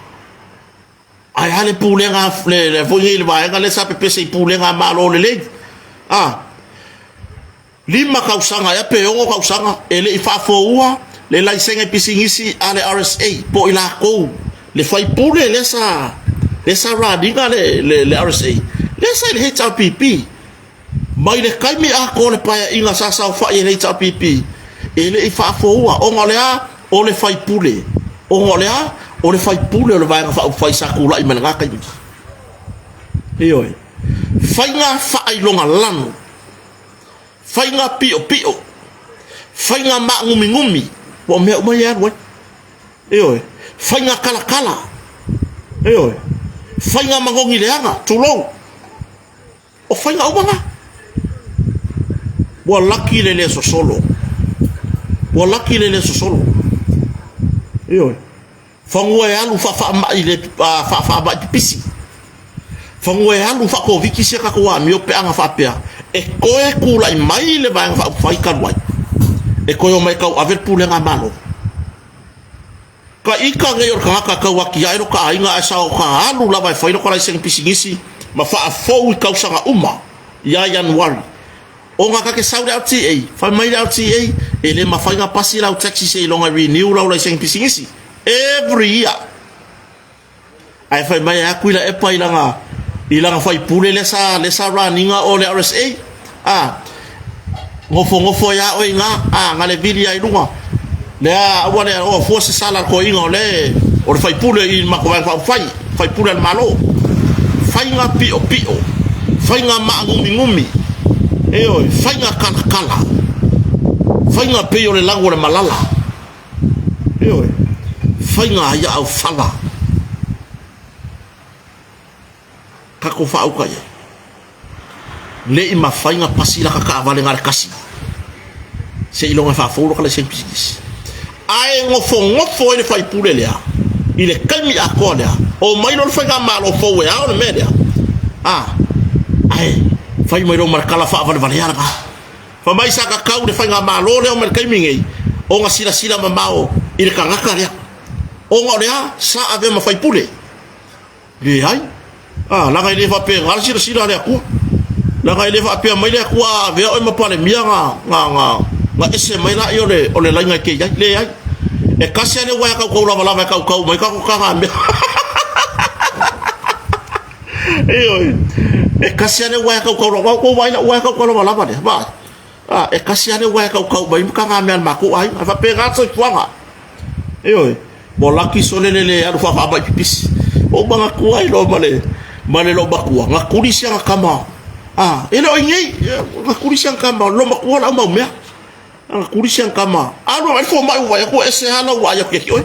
Ae a le pulega le, le foi nei le vaega lea sa pepese i pulega a Malo lelei. A, Lima tausaga ea pe ono tausaga e le i faafoua le laisene pisinisi a le RSA po o i latou le faipule lea sa lea sa run ina le le RSA lea sa i le HRPP. Mai le taimi atoa o le paeaiga sa saofai ai le HRPP e le i faafoua ona o le a? O le faipule. Ona o le a? O le faipule o le Vaega Faaupufai sa tulai mai i lena taimi. Ioe. Faiga faailoga lanu. Faiga piopio, faiga maagumigumi, ua o mea uma ia e alu ai. Ioe, faiga talatala, ioe, faiga manogi leaga, tulou, o faiga uma na. Ua laki le le sosolo, ua laki le le sosolo, ioe. Fanua e alu faafaamai le faafaamai pipisi. Fanua e alu faakoviti si a tatou amio pe ana faapea e toe tulai mai le Vaega Faaupufai talu ai, e toe omai e tauave le pulega a Malo. Ka ita nei o le tagata e tau atiae lota aiga ae sa ota alu lava e fai lota laisene pisinisi ma faafou i tausaga uma ia Ianuari. Ona ta te sau le LTA, fai mai le LTA, e le mafai ona pasi lau taxi seiloga e renew lau laisene pisinisi every year. Ae fai mai e a Tuilaepa i lana i lana faipule lea sa lea sa run ina o le RSA. A nofonofo ai a oe i ina, a na le vili a i luga. Lea aua le oa fua se sala a le toeaina o le o le faipule i le matou vaega faaupufai, faipule a le Malo. Faiga piopio, faiga maaguminumi, ioe, faiga talatala, faiga pei o le lau o le malala. Ioe, faiga ai au fala. Tatou faauka i ai. Le i mafai na pasi laka taavale na le tasi. Seiloga e faafou laka laisene pisinisi. Ae nofonofo ai le faipule lea i le taimi atoa lea, omai loa le faigamalo fou e ao le mea lea, a, ae fai mai loa ma le tala faavalevalea lena. Fai mai sa tatau le faigamalo lea omai le taimi nei ona silasila mamao i le tagata lea, ona o le a? Sa avea ma faipule. Leai. A, leaga e le faapena le silasila a le Atua. Leaga e le faapea mai le Atua a avea oe ma Palemia na, na, na, na ese mai laia o le, o le laina e te i ai. Leai. E tasi lava le uaea tautau lavalava e tautau mai tatou tagamea. Ioe. E tasi lava le uaea tautau lavalava. Ua outou vaai i lau uaea tautau lavalava lea? Vaai. A, e tasi lava le uaea tautau mai ma tagamea a le matou aiga. E faapena le soifuaga. Ioe. Ua laki sole le le alu faafaamai pipisi. Ua ou manatua ai loa ma le ma le loomatua, na tuli si ana tama. A, e le o i nei, na tuli si ana tama, loomatua lau mau mea. Na tuli si ana tama. Alu e vaai le fomai ua vaai atu ua ese lava lau vaai atu ia te oe.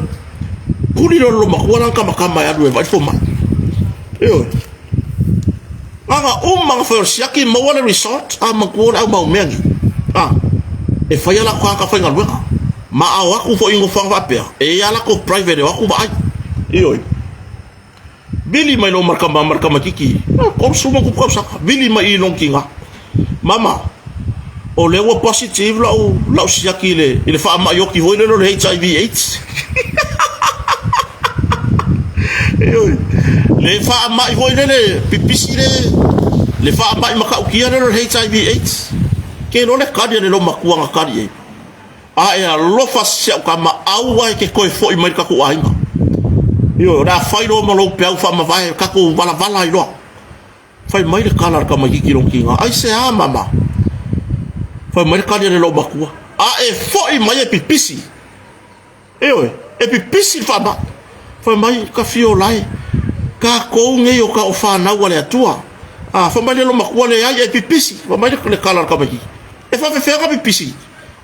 Tuli loa le loomatua lana tamatama e alu e vaai le fomai. Ioe. Aga uma na fai o le siaki maua le result a matua o le au mau mea nei. A, e fai a latou tagata faigaluega. Ma a o atu foi i nofoaga faapea, e i ai a latou private e o atu vaai. Ioe. Vili mai loa ma le tama ma le tamaititi, 30 ma tupu tausaga, vili mai i lona tina. Mama, o lea ua positive lau, lau siaki i le, i le faamai oti foi lele o le HIV AIDS. Ioe, le faamai foi lele pipisi le, le faamai matautia lele o le HIV AIDS. Ke iloa le kali a le loomatua na kali i ai. A e alofa si au tama, aua e te toe foi mai i le tatou aiga. Ioe, o le a fai loa ma lou peau faamavae, tatou valavala ai loa. Fai mai le tala a le tamaititi i lona tiga, Aisea, mama? Fai mai le tali a le loomatua, A e foi mai e pipisi. Ioe, e pipisi le faamai. Fai mai, Ka fia ola e, tatou nei o ka o fanau a le Atua. A, fai mai le loomatua, Leai, e pipisi. Fai mai le tala a le tamaititi, E faafefea ka pipisi?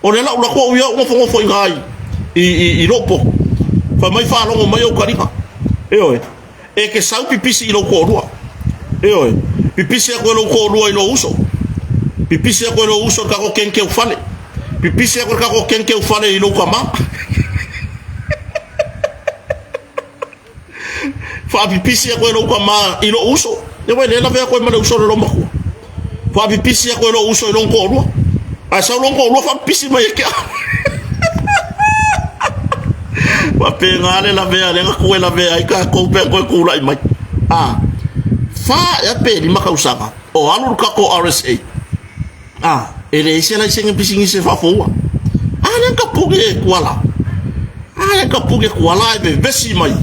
O lea la u lako au ia ou nofonofo i ina i lou potu. Fai mai faalogo mai ou taliga. Ioe. E te sau pipisi i lou toalua. Ioe. Pipisi atu e lou toalua i lou uso. Pipisi atu e lou uso i le tatou kenkeu fale. Pipisi atu e le tatou kenkeu fale i lou tama. Faapipisi atu e lou tama i lou uso. Ia uai lea lavea atu ai ma le uso o le loomatua. Faapipisi atu e lou uso i lona toalua. Ae sau lona toalua faapipisi mai ia te au. Faapena le lavea lea na tuu e lavea ai tatou pe a toe tulai mai. A, fa ea pe lima tausaga o alu le tatou RSA. A, e leai se laisene pisinisi e faafoua. A lea ka pule e Kuala. A lea ka pule Kuala e vevesi mai.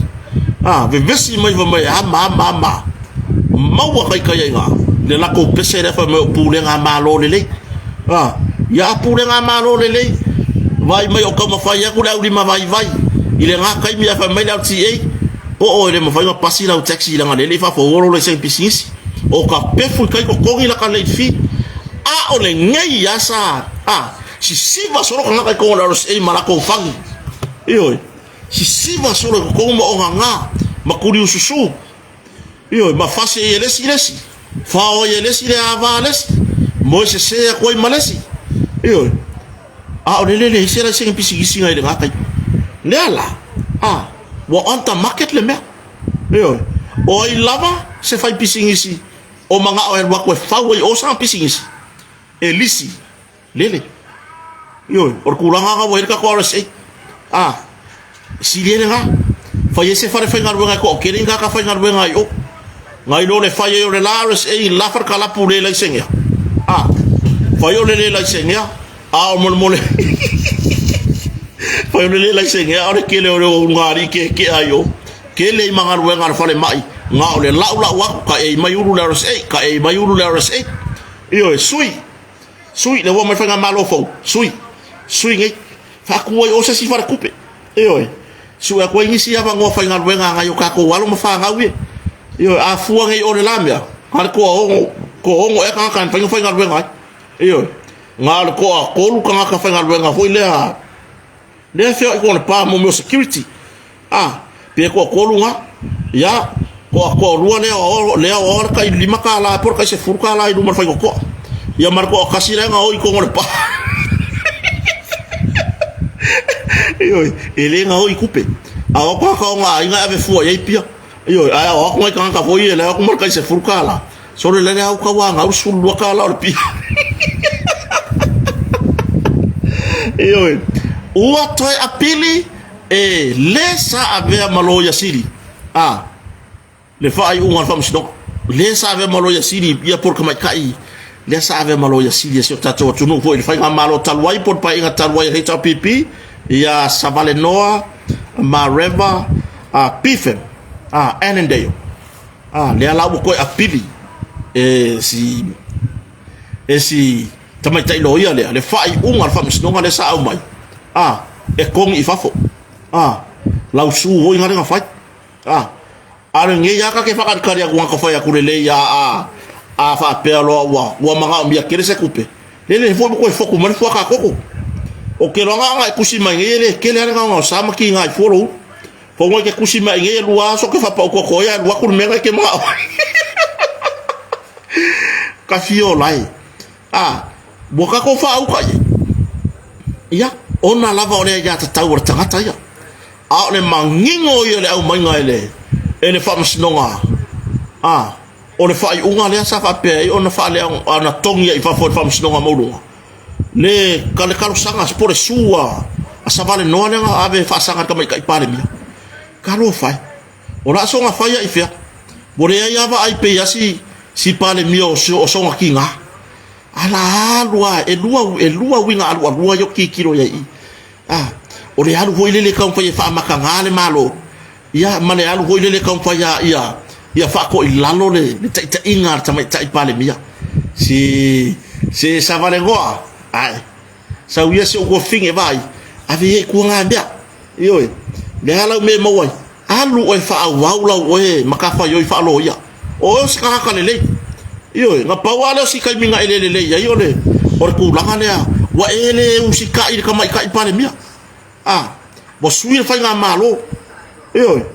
A, vevesi mai fai mai ama ama ama. Maua kaikai ai ngā. Le lakou pese lea fai mai o pulega Malo lelei. A, ia a pulega Malo lelei. Vaai mai o taumafai atu le aulima vaivai. I le ngā taimi ae fai mai le LTA, po o e le mafai ona pasi lau taxi leaga lea e le i faafoua lou laisene pisinisi. O ka pefu i kai totogi la ka late fee. A o lenei a sa a sisiva solo kangaka i kongo le RSA ma lakou fagi. Ioe. Sisiva solo i kokongo ma ogaga ma kuliususu. Ioe, ma fasi ai e lesi lesi. Fao ai e lesi le ava a lesi. Moe sese atu ai ma lesi. Ioe. A o le lele ese la senge pisinisi ngai le ngatai. Lea la, a, ua on the market le mea. Ioe. O ai lava se fai pisinisi o manao e alu atu e fau ai o sana pisinisi, e lisi, lele. Ioe, o le tulaga lena ua i ai le tatou RSA. A, sili ai lena. Fai ai se fale faigaluega e toatele ni tagata faigaluega ai o. Nai lo le fai ai o le la RSA i la fale kalapu le laisenea. A, fai o le le laisenea, a o molemole. Fai o le le laisenea, a o le kele o le ulugalii keekea ai o. Kele i ma galuega a le falemai, na o le laulau atu, ka ei mai ulu le RSA, ka ei mai ulu le RSA. Ioe, sui, sui, lea ua omai le faigamalo fou, sui, sui nei. Faatu ai o se isi faletupe. Ioe, sue atu ai nisi avanoa faigaluega a nai o tatou alo ma fanau ia. Ioe, a fua nei o le la mea, na o le toaono, toaono ea tagata e mafai ona faigaluega ai. Ioe, na o le toatolu tagata faigaluega foi lea. Lea e feoai koa le pa mo mea o security. A, pe toatolu na. Ia, toa toalua lea o lea o le tai $5 po o le tai $10 i luma o le faitotoa. Ia ma le toatasi la e gaoi i totonu o le pa. Ioe, e le gaoi i tupe. A o atu lava o aiga e ave fua i ai pia. Ioe, ae o atu nai tagata foi ia e o atu ma le tai $10. Sole la le au tau a gau $12 o le pia. Ioe, ua toe apili e le sa avea ma Loia Sili a le faaiuga o le Faamasinoga. Le sa avea ma Loia Sili ia po o le tamaitai lea sa avea ma Loia Sili a si o tatou atunuu foi i le faigamalo talu ai po o le Paeaiga talu ai a le HRPP ia Savalenoa Mareva a Bifen a Annandale. A lea la ua toe apili e si e si tamaitai loia lea le faaiuga a le faamasinoga lea sa aumai a e togi i fafo a lausu foi na lea na fai a a lenei lava ta te faakalikali atu na fai atu lelei a a a faapea loa ua ua manaomia tele se tupe lele foi ua toe fotu mai le fuata koko o ke loa na e tusi mai nei e le tele lava le gaogaosa ma kiga ai fua lou Fono e te tusi mai nei e lua aso ke whapau koko ia alu aku le mea ngai ke manao. Ka fio lai. A, ua kako whaauka ia. Ia, ona lava o lea ia tatau o le tagata ia. A o le manino ia le aumaiga e le, e le faamasinoga. A, o le faaiuga lea sa faapea ai ona faalea, ona togi ai i fafo e le faamasinoga maualuga. Le, le talosaga po o le su a, a Savalenoa lea na ave e faasaga i le tamaitai Palemia. Talofa e. O le a soona fai ai fea? Ua leai lava vaai pei a si, si Palemia o, o soona tiga. A la alu a, e lua, e lua uiga alualua ia o tilotilo i ai i. A, o le alu foi lele e taumafai e faamataga le Malo, ia ma le alu foi lele e taumafai a ia, ia faatoilalo le, le taitaiga a le tamaitai Palemia. Si, se Savalenoa, ae, sau ia si ou tuafafine vaai, ave ia i tua na mea. Ioe, le a lau mea e maua ai? Alu oe faaauau lau oe matafaioi faaloia. O oe o se tagata lelei. Ioe, na pau lava lea o si taimi na e le lelei ai o le, o le tulaga lea, ua e le usitai i le tamaitai Palemia. A, ua sui le faigamalo. Ioe,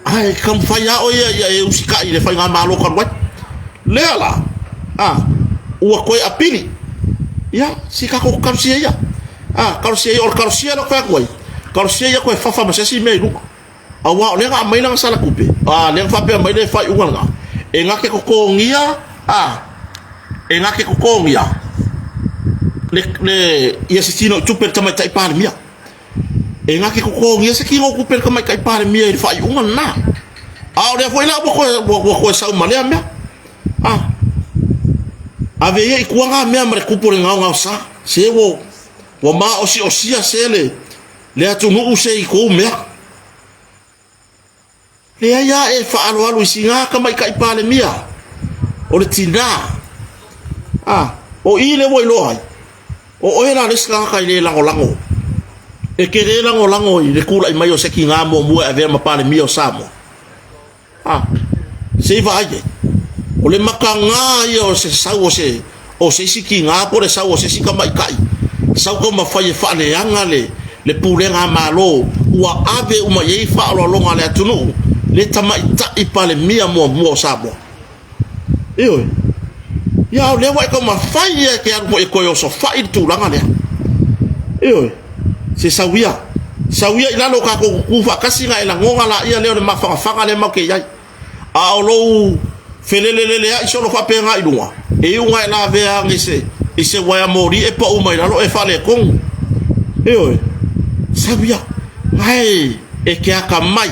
ae taumafai lava oe ia ia e usitai i le faigamalo talu ai. Lea la, a, ua toe apili. Ia, si tatou talosia ia. A, talosia ia, o le talosia lea ou te fai atu ai, talosia ia toe fafa ma se isi mea i luga. Aua o lea na aumai lana sala tupe, a, lea na faapea mai le faaiuga lena, e na te totogia, a, e na te totogia le, le, ia se tino i tupe le tamaitai Palemia. E na te totogia se tino tupe le tamaitai Palemia i le faaiuga lena. A o lea foi la ua toe, ua, ua toe sau ma lea mea. A, ave ia i tua na mea ma le kupu o le gaogaosa. Se ua, ua maosiosia se le, le atunuu se i kou mea. Leai a e faaaloalo i sina tamaitai Palemia o le tinā. A, o i lea ua iloa ai, o oe la le isi tagata e le lagolago, e te le lagolago i le tulai mai o se tinā muamua e avea ma Palemia o Samoa. A, se i vaai ai. O le mataga ia o se sau o se, o se isi tiga po o le sau o se isi tamaitai, sau taumafai e faaleaga le, le pulega a Malo ua ave uma i ai faaaloaloga a le atunuu, le tamaitai Palemia muamua o Samoa. Ioe. Ia, a o lea ua e taumafai ia e te alu foi e toe osofai le tulaga lea. Ioe. Se sau ia. Sau ia i lalo o tatou tutu faatasi na e lagona laia lea o le mafanafana lea matou te i ai. A o lou feleleleleai solo faapena i luga, e iu na e lavea ane i se, i se uaea moli e pau mai lalo e faaletonu. Ioe. Sau ia. Ae e te atamai.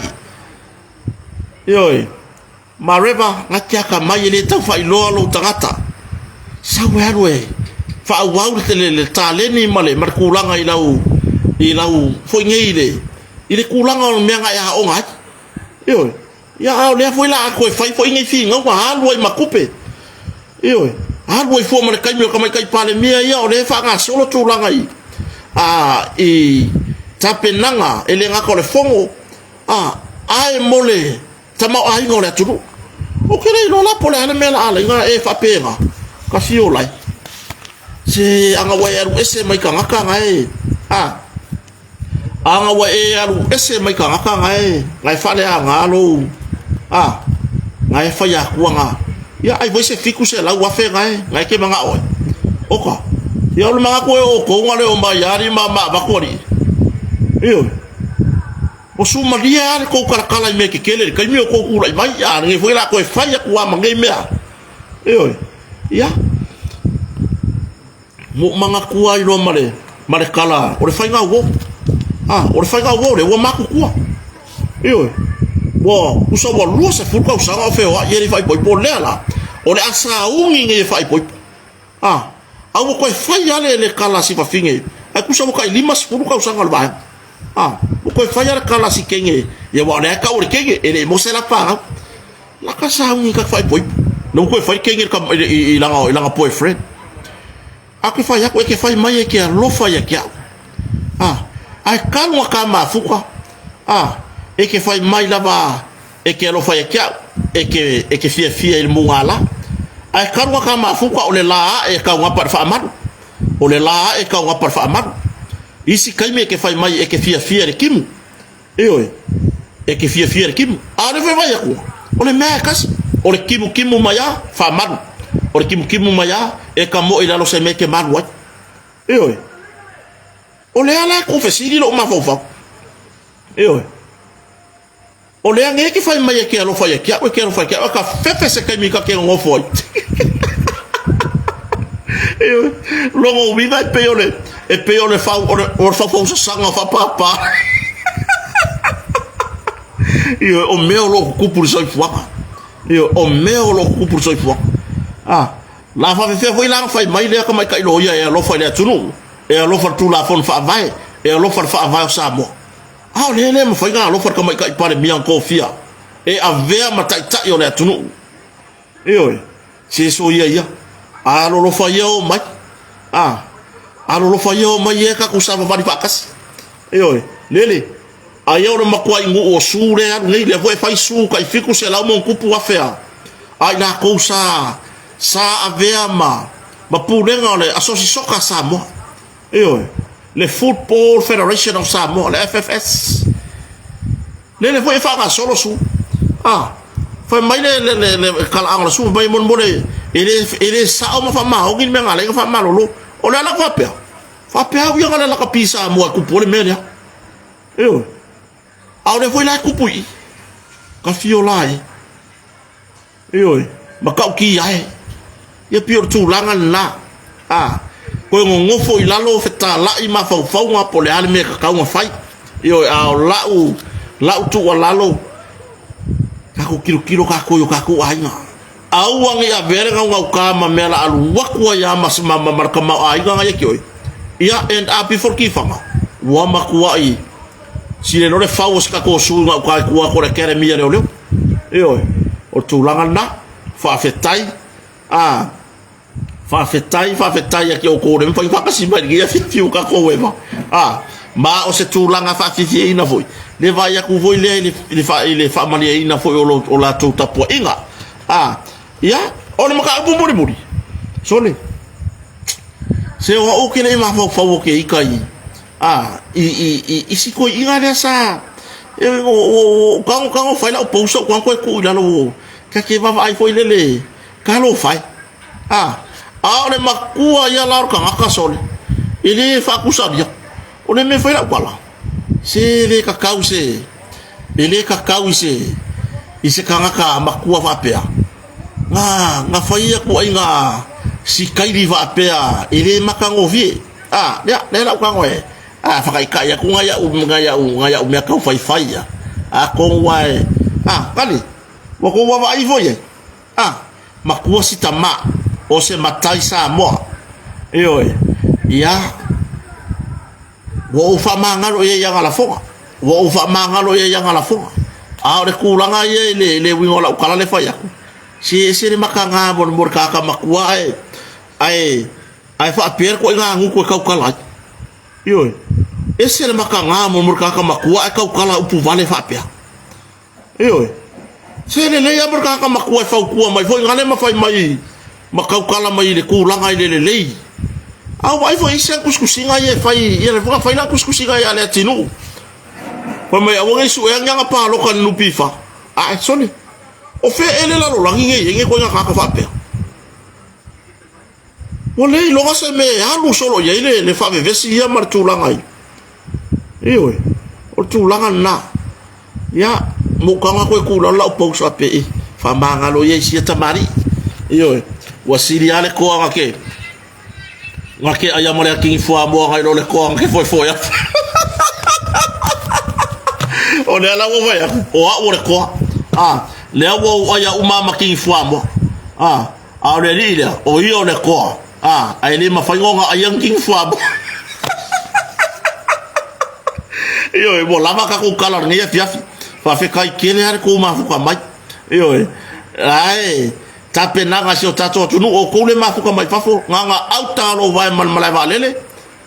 Ioe. Mareva, na te atamai e le tau faailoa lou tagata. Sau e alu e faaauau le, le, le taleni ma le, ma le tulaga i lau, i lau foi nei i le, i le tulaga o le mea na e aoga ai. Ioe. Ia, a o lea foi la a toe fai foi nei finauga, alu ai ma tupe. Ioe. Alu ai fua ma le taimi o le tamaitai Palemia ia, o lea e faagasolo tulaga i, a, i tapenaga e le gata o le fono, a, ae mo le tamaoaiga o le atunuu. Ou te le iloa la po o le a le mea la alaina e faapena, ka fio lai. Se aga ua e alu ese mai tagata na e, a. Aga ua e alu ese mai kagaka gae gae faaleaga lou a gae fai akua ga ia ai foi se 700,000 gae gae ke magao ai. Oka. Ia o le magako e o kou ga le o mai ali ma ma avatu ali. Ioe. Ua sumalie a le kou kalakala i mea kekele le kaimi o kou tulai mai a lenei foi la toe fai atu a ma nei mea. Ioe. Ia. Ua ou manatua ai loa ma le, ma le tala, o le faiga uo. Ah, o le faiga uo lea ua matutua. Ioe. Ua tusa ua 20 tausaga o feoai e le faaipoipo lea la. O le a sauni nei e faaipoipo. Ah, a ua toe fai lava le, le tala a si fafine. Ae tusa ua tai 50 tausaga o le vaega. Ah, ua toe fai lava le tala a si teine. Ia aua o lea e tau o le teine, e le i maua se lapa. Laka sauni ka faaipoipo. Na ua toe fai le teine i, i, i lana boyfriend. A ke fai aku e ke fai mai e ke alofa ia ke au. A, ae kalu a ka mafuka. A, e ke fai mai lava e ke alofa ia ke au. E ke, e ke fia fia i le munga la. Ae kalu a ka mafuka o le la a e kau ngapa le faamalu. O le la a e kau ngapa le faamalu. Isi kaimi e ke fai mai e ke fia fia i le kimu. Ioe, e ke fiafia le kimu. A o le foi aku, o le mea e kasi, o le kimukimu mai a, faamalu. O le kimukimu mai a, e ka moe i lalo se mea e ke malu ai. Ioe, o le ala e kofesili lou mafaufau. Ioe, o lea nei ke fai mai e ke alofa ia ke au, e ke alofa ia ke au, a ka fefe se kaimi ka ke nofo ai. Ioe, logo uiga e pei o le, E pei o le fau, o le, o le faufausasaga o faapāpā. Ioe, o mea o lo o tutupu i le soifuaga. Ioe, o mea o lo o tutupu i le soifuaga. Ah, la faafefea foi la ona fai mai lea tamaitai loia e alofa i le atunuu, e alofa i le Tulafono Faavae, e alofa i le Faavae o Samoa. A o lea e le mafai ona alofa le tamaitai Palemia na tofia e avea ma taitai o le atunuu. Ioe, se soia ia. Alolofa ia oo mai. A, alolofa ia oo mai ia tatou savavali faatasi. Ioe, lele, aia o le matuai nuu o Su lea e alu nei, lea foi e fai Su tai 700 ma ona tupu afe a, a i latou sa, sa avea ma, ma pulega o le Asosi Soka a Samoa. Ioe, le Football Federation of Samoa, le FFS. Lele foi e faagasolo su. A, fai mai le, le, le, le talaaga o le su, fai mai molemole, e le, e le sao ma faamaoni le mea na ala ai ona faamalolo. O le ala faapea, faapea au ia na le lakapi Samoa e kupu ai le mea lea. Ioe. A o lea foi la e kupu i i. Ka fio la e. Ioe, matautia e. Ia pei o le tulaga lena. A, toe nonofo i lalo fetalai mafaufauga po o le a le mea e tatau ona fai. Ioe, a o lau, lau tuualalo, tatou tilotilo tatou i o tatou aiga. Aua ne i avea le gaugauta ma mea la alu atu ai lava ma, ma, ma le tamaoaiga na ia te oe. Ia, end up ifo le tifaga, ua matuai sile loa le fau o se tatou sui gauta i tua atu o le Academy a Leoleo. Ioe, o le tulaga lena. Faafetai, a, faafetai, faafetai ia te outou o lea mafai ona faatasi mai i lenei afiafi ua tatou eva. A, ma o se tulaga faafiafiaina foi, le vaai atu foi lea i le, i le, i le faamalieina foi o, lo, o latou tapuaiga. A, ia, o le mataupu mulimuli, sole, se o au ou te le i mafaufau o ke ika i, A, i, i, i, i si toeaina lea sa, e, o, o, o, tago, tago fai lau post ou tago toe tuu i lalo, o, ta te vaavaai foi lele, talofa e. A, a o le matua ia la o le tagata sole, e le faatusalia. O le mea fai lau tala, se le tatau se, e le tatau i se, i se tagata matua faapea, na, na fai atu ai na sikaili faapea e le matagofie. A, lea, lea lau tago e, a, whakaikai aku ngai au, ngai au, ngai au mea kau whaiwhai ia. A, kong ua e, a, kali, ua kou wawa ai foi e. A, makua si tama, o se matai Samoa. Ioe, ia, ua ou faamagalo i ai ia ngalafoga. Ua ou faamagalo i ai ia ngalafoga. A o le tulaga ia i le, le uiga o lau tala le fai aku, se ese le makaga mo le mo le kaka matua ae, ae, Ae faapea le koiga gutu e tautala ai. Ioe. Ese le makaga mo le tagata matua ae tautala upu vale faapea. Ioe. Se lelei lava mo le tagata matua e fautua mai foi gale ma fai mai ma tautala mai i le tulaga i le lelei. A ua vaai foi i isi tusitusiga ia e fai, ia le foi na fai la tusitusiga ia a Leatinuu. Fai mai aua nei suea ni aga palota i le NPF. Ae sole, o fea ea le lalolagi nei i ai nei ituaiga tagata faapea? Ua le iloga se mea e alu solo i ai le, le faavevesi ia ma le tulaga i. Ioe, o le tulaga lena. Ia, mo taga koe kula lau post ape i faamagalo ia i sia tamalii. Ioe, ua sili lava le toa na ke na ke aia ma le akini fuamoa nai lo le toa na ke foefoe atu. O lea la ua fai atu, o au o le toa. Ah, lea ua ou aia uma ma kini fuamoa. Ah, A o le alii lea, o ia o le koa, a, ae le mafai ona aia ni kini fuamoa. Ioe, ua lava tatou tala o lenei afiafi. Faafetai tele lava le tou mafuta mai. Ioe, ae tapenaga a si o tatou atunuu, o outou le mafuta mai fafo, na ona auta o lou vae ma le malae vaalele,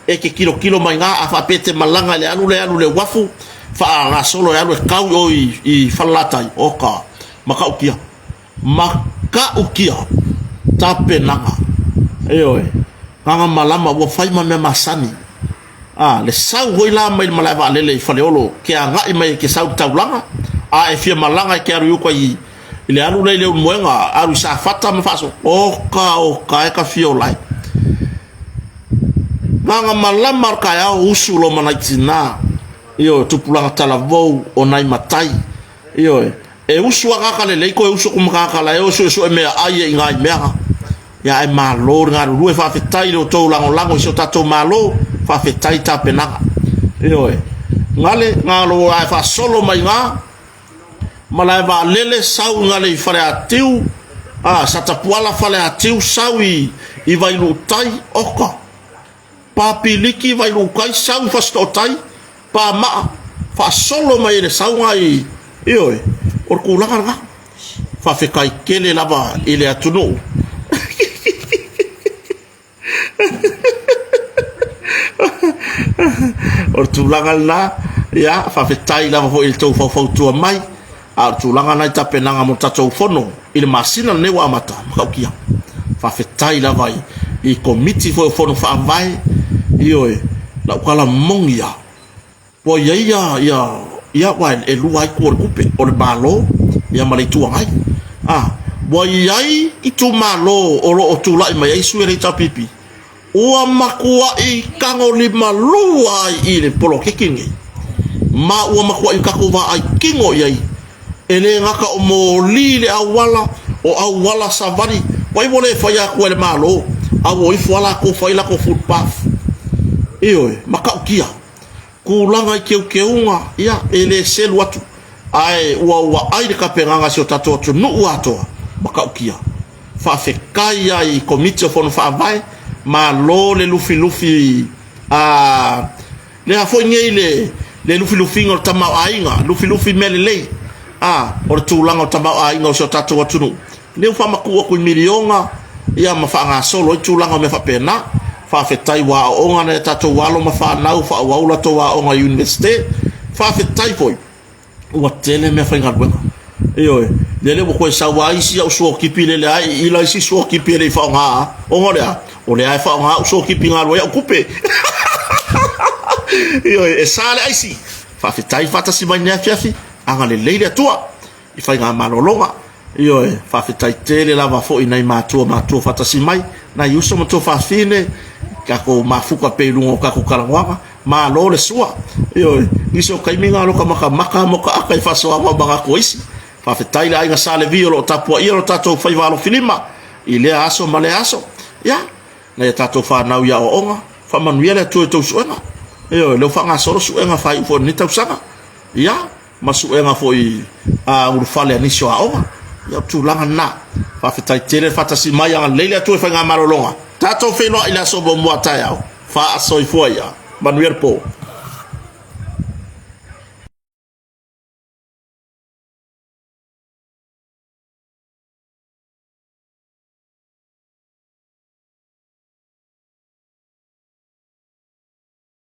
e te tilotilo mai ina, a faapea e te malaga i le alu lea e alu i le uafu, faagasolo e alu e tau i o i Falelatai, oka, matautia. Matautia tapenaga. Ioe, gaga malama ua fai ma mea masani. A, le sau foi la mai le malae vaalele i Faleolo ke agai mai e ke sau i le taulaga, a e fia malaga e ke alu i uka i, i le alu lea i Leulumoega, alu i Safata ma Faaso, oka, oka e ka fia ola ai. Gaga malama o le taeao usu lo ma nai tinā, ioe, tupulaga talavou o nai matai, ioe, E usu akaka lelei koe usu aku ma tagata la e o suesue mea ai e i ngai mea ga. Ia ae malo le galulue faafetai i le outou lagolago i si o tatou malo, faafetai tapenaga. Ioe. Gale galo ae faasolo mai ga malae vaalele sau i gale i Faleatiu, a Satapuala Faleatiu sau i i Vailuutai oka. Papiliki Vailuutai sau i Fasitootai Pamaa, faasolo mai e le sauga i, ioe, o le tulaga lena. Faafetai tele lava i le atunuu. O le tulaga lena, ia, faafetai lava foi i le tou faufautua mai, a o le tulaga lena i tapenaga mo le tatou fono i le masina lenei ua amata, matautia. Faafetai lava i, i Komiti foi o Fono Faavae, ioe, lau tala moni lava, ua i ai ia, ia, ia aua e lua lava itu o le tupe, o le Malo ia ma le Itu Agai. A, ua i ai itumalo o lo o tulai mai ai sui o le HRPP, Ua matuai tagolimalua ai i le poloketi lenei, ma ua matuai tatou vaai kino i ai, e le gata o moli le auala, o auala savali, vai ua le faia atu e le Malo, a ua o ifo lava latou fai latou footpath. Ioe, matautia. Tulaga i teuteuga, ia, e le selu atu, ae ua ua ai le tapenaga a si o tatou atunuu atoa, matautia. Faafetai ai i Komiti o Fono Faavae, malo le lufilufi a le a foi nei le le lufilufiga o le tamaoaiga, lufilufi mea lelei a o le tulaga o le tamaoaiga o si o tatou atunuu. Lea ua faamatuu atu i miliona ia ma faagasolo ai tulaga o mea faapena. Faafetai ua aooga nai a tatou alo ma fanau faaauau latou aoga i Iunivesite. Faafetai foi ua tele mea faigaluega. Ioe, lele ua toe sau lava isi au suotipi lele lava e ila isi suotipi e le i faaaoga ona o le a? O lea e faaaoga au suotipi na alu ai au tupe. Ioe, e sa le aisi. Faafetai faatasi mai lenei afiafi, agalelei le Atua i faigamalologa. Ioe, faafetai tele lava foi i nai matua matua faatasi mai, nai uso ma tuafafine, tatou mafuta pea i luga o tatou talanoaga. Malo le sua. Ioe, nisi o taimi na aloka makamaka mo ka aka i faasoaga o manatu o isi. Faafetai le aiga Sa Levi o lo o tapuaia lo tatou faiva alofilima i lea aso ma lea aso. Ia, nai a tatou fanau i aoaoga, faamanuia le Atua i tou suega. Ioe, lea ua faagasolo suega faaiu foi o lenei tausaga. Ia, ma suega foi a ulufale a nisi o aoga. Ia, o tulaga lena. Faafetai tele le faatasi mai, agalelei le Atua i faigamalologa. Tatou feiloai i le aso muamua a taeao. Faasoifua ia. Manuia le po.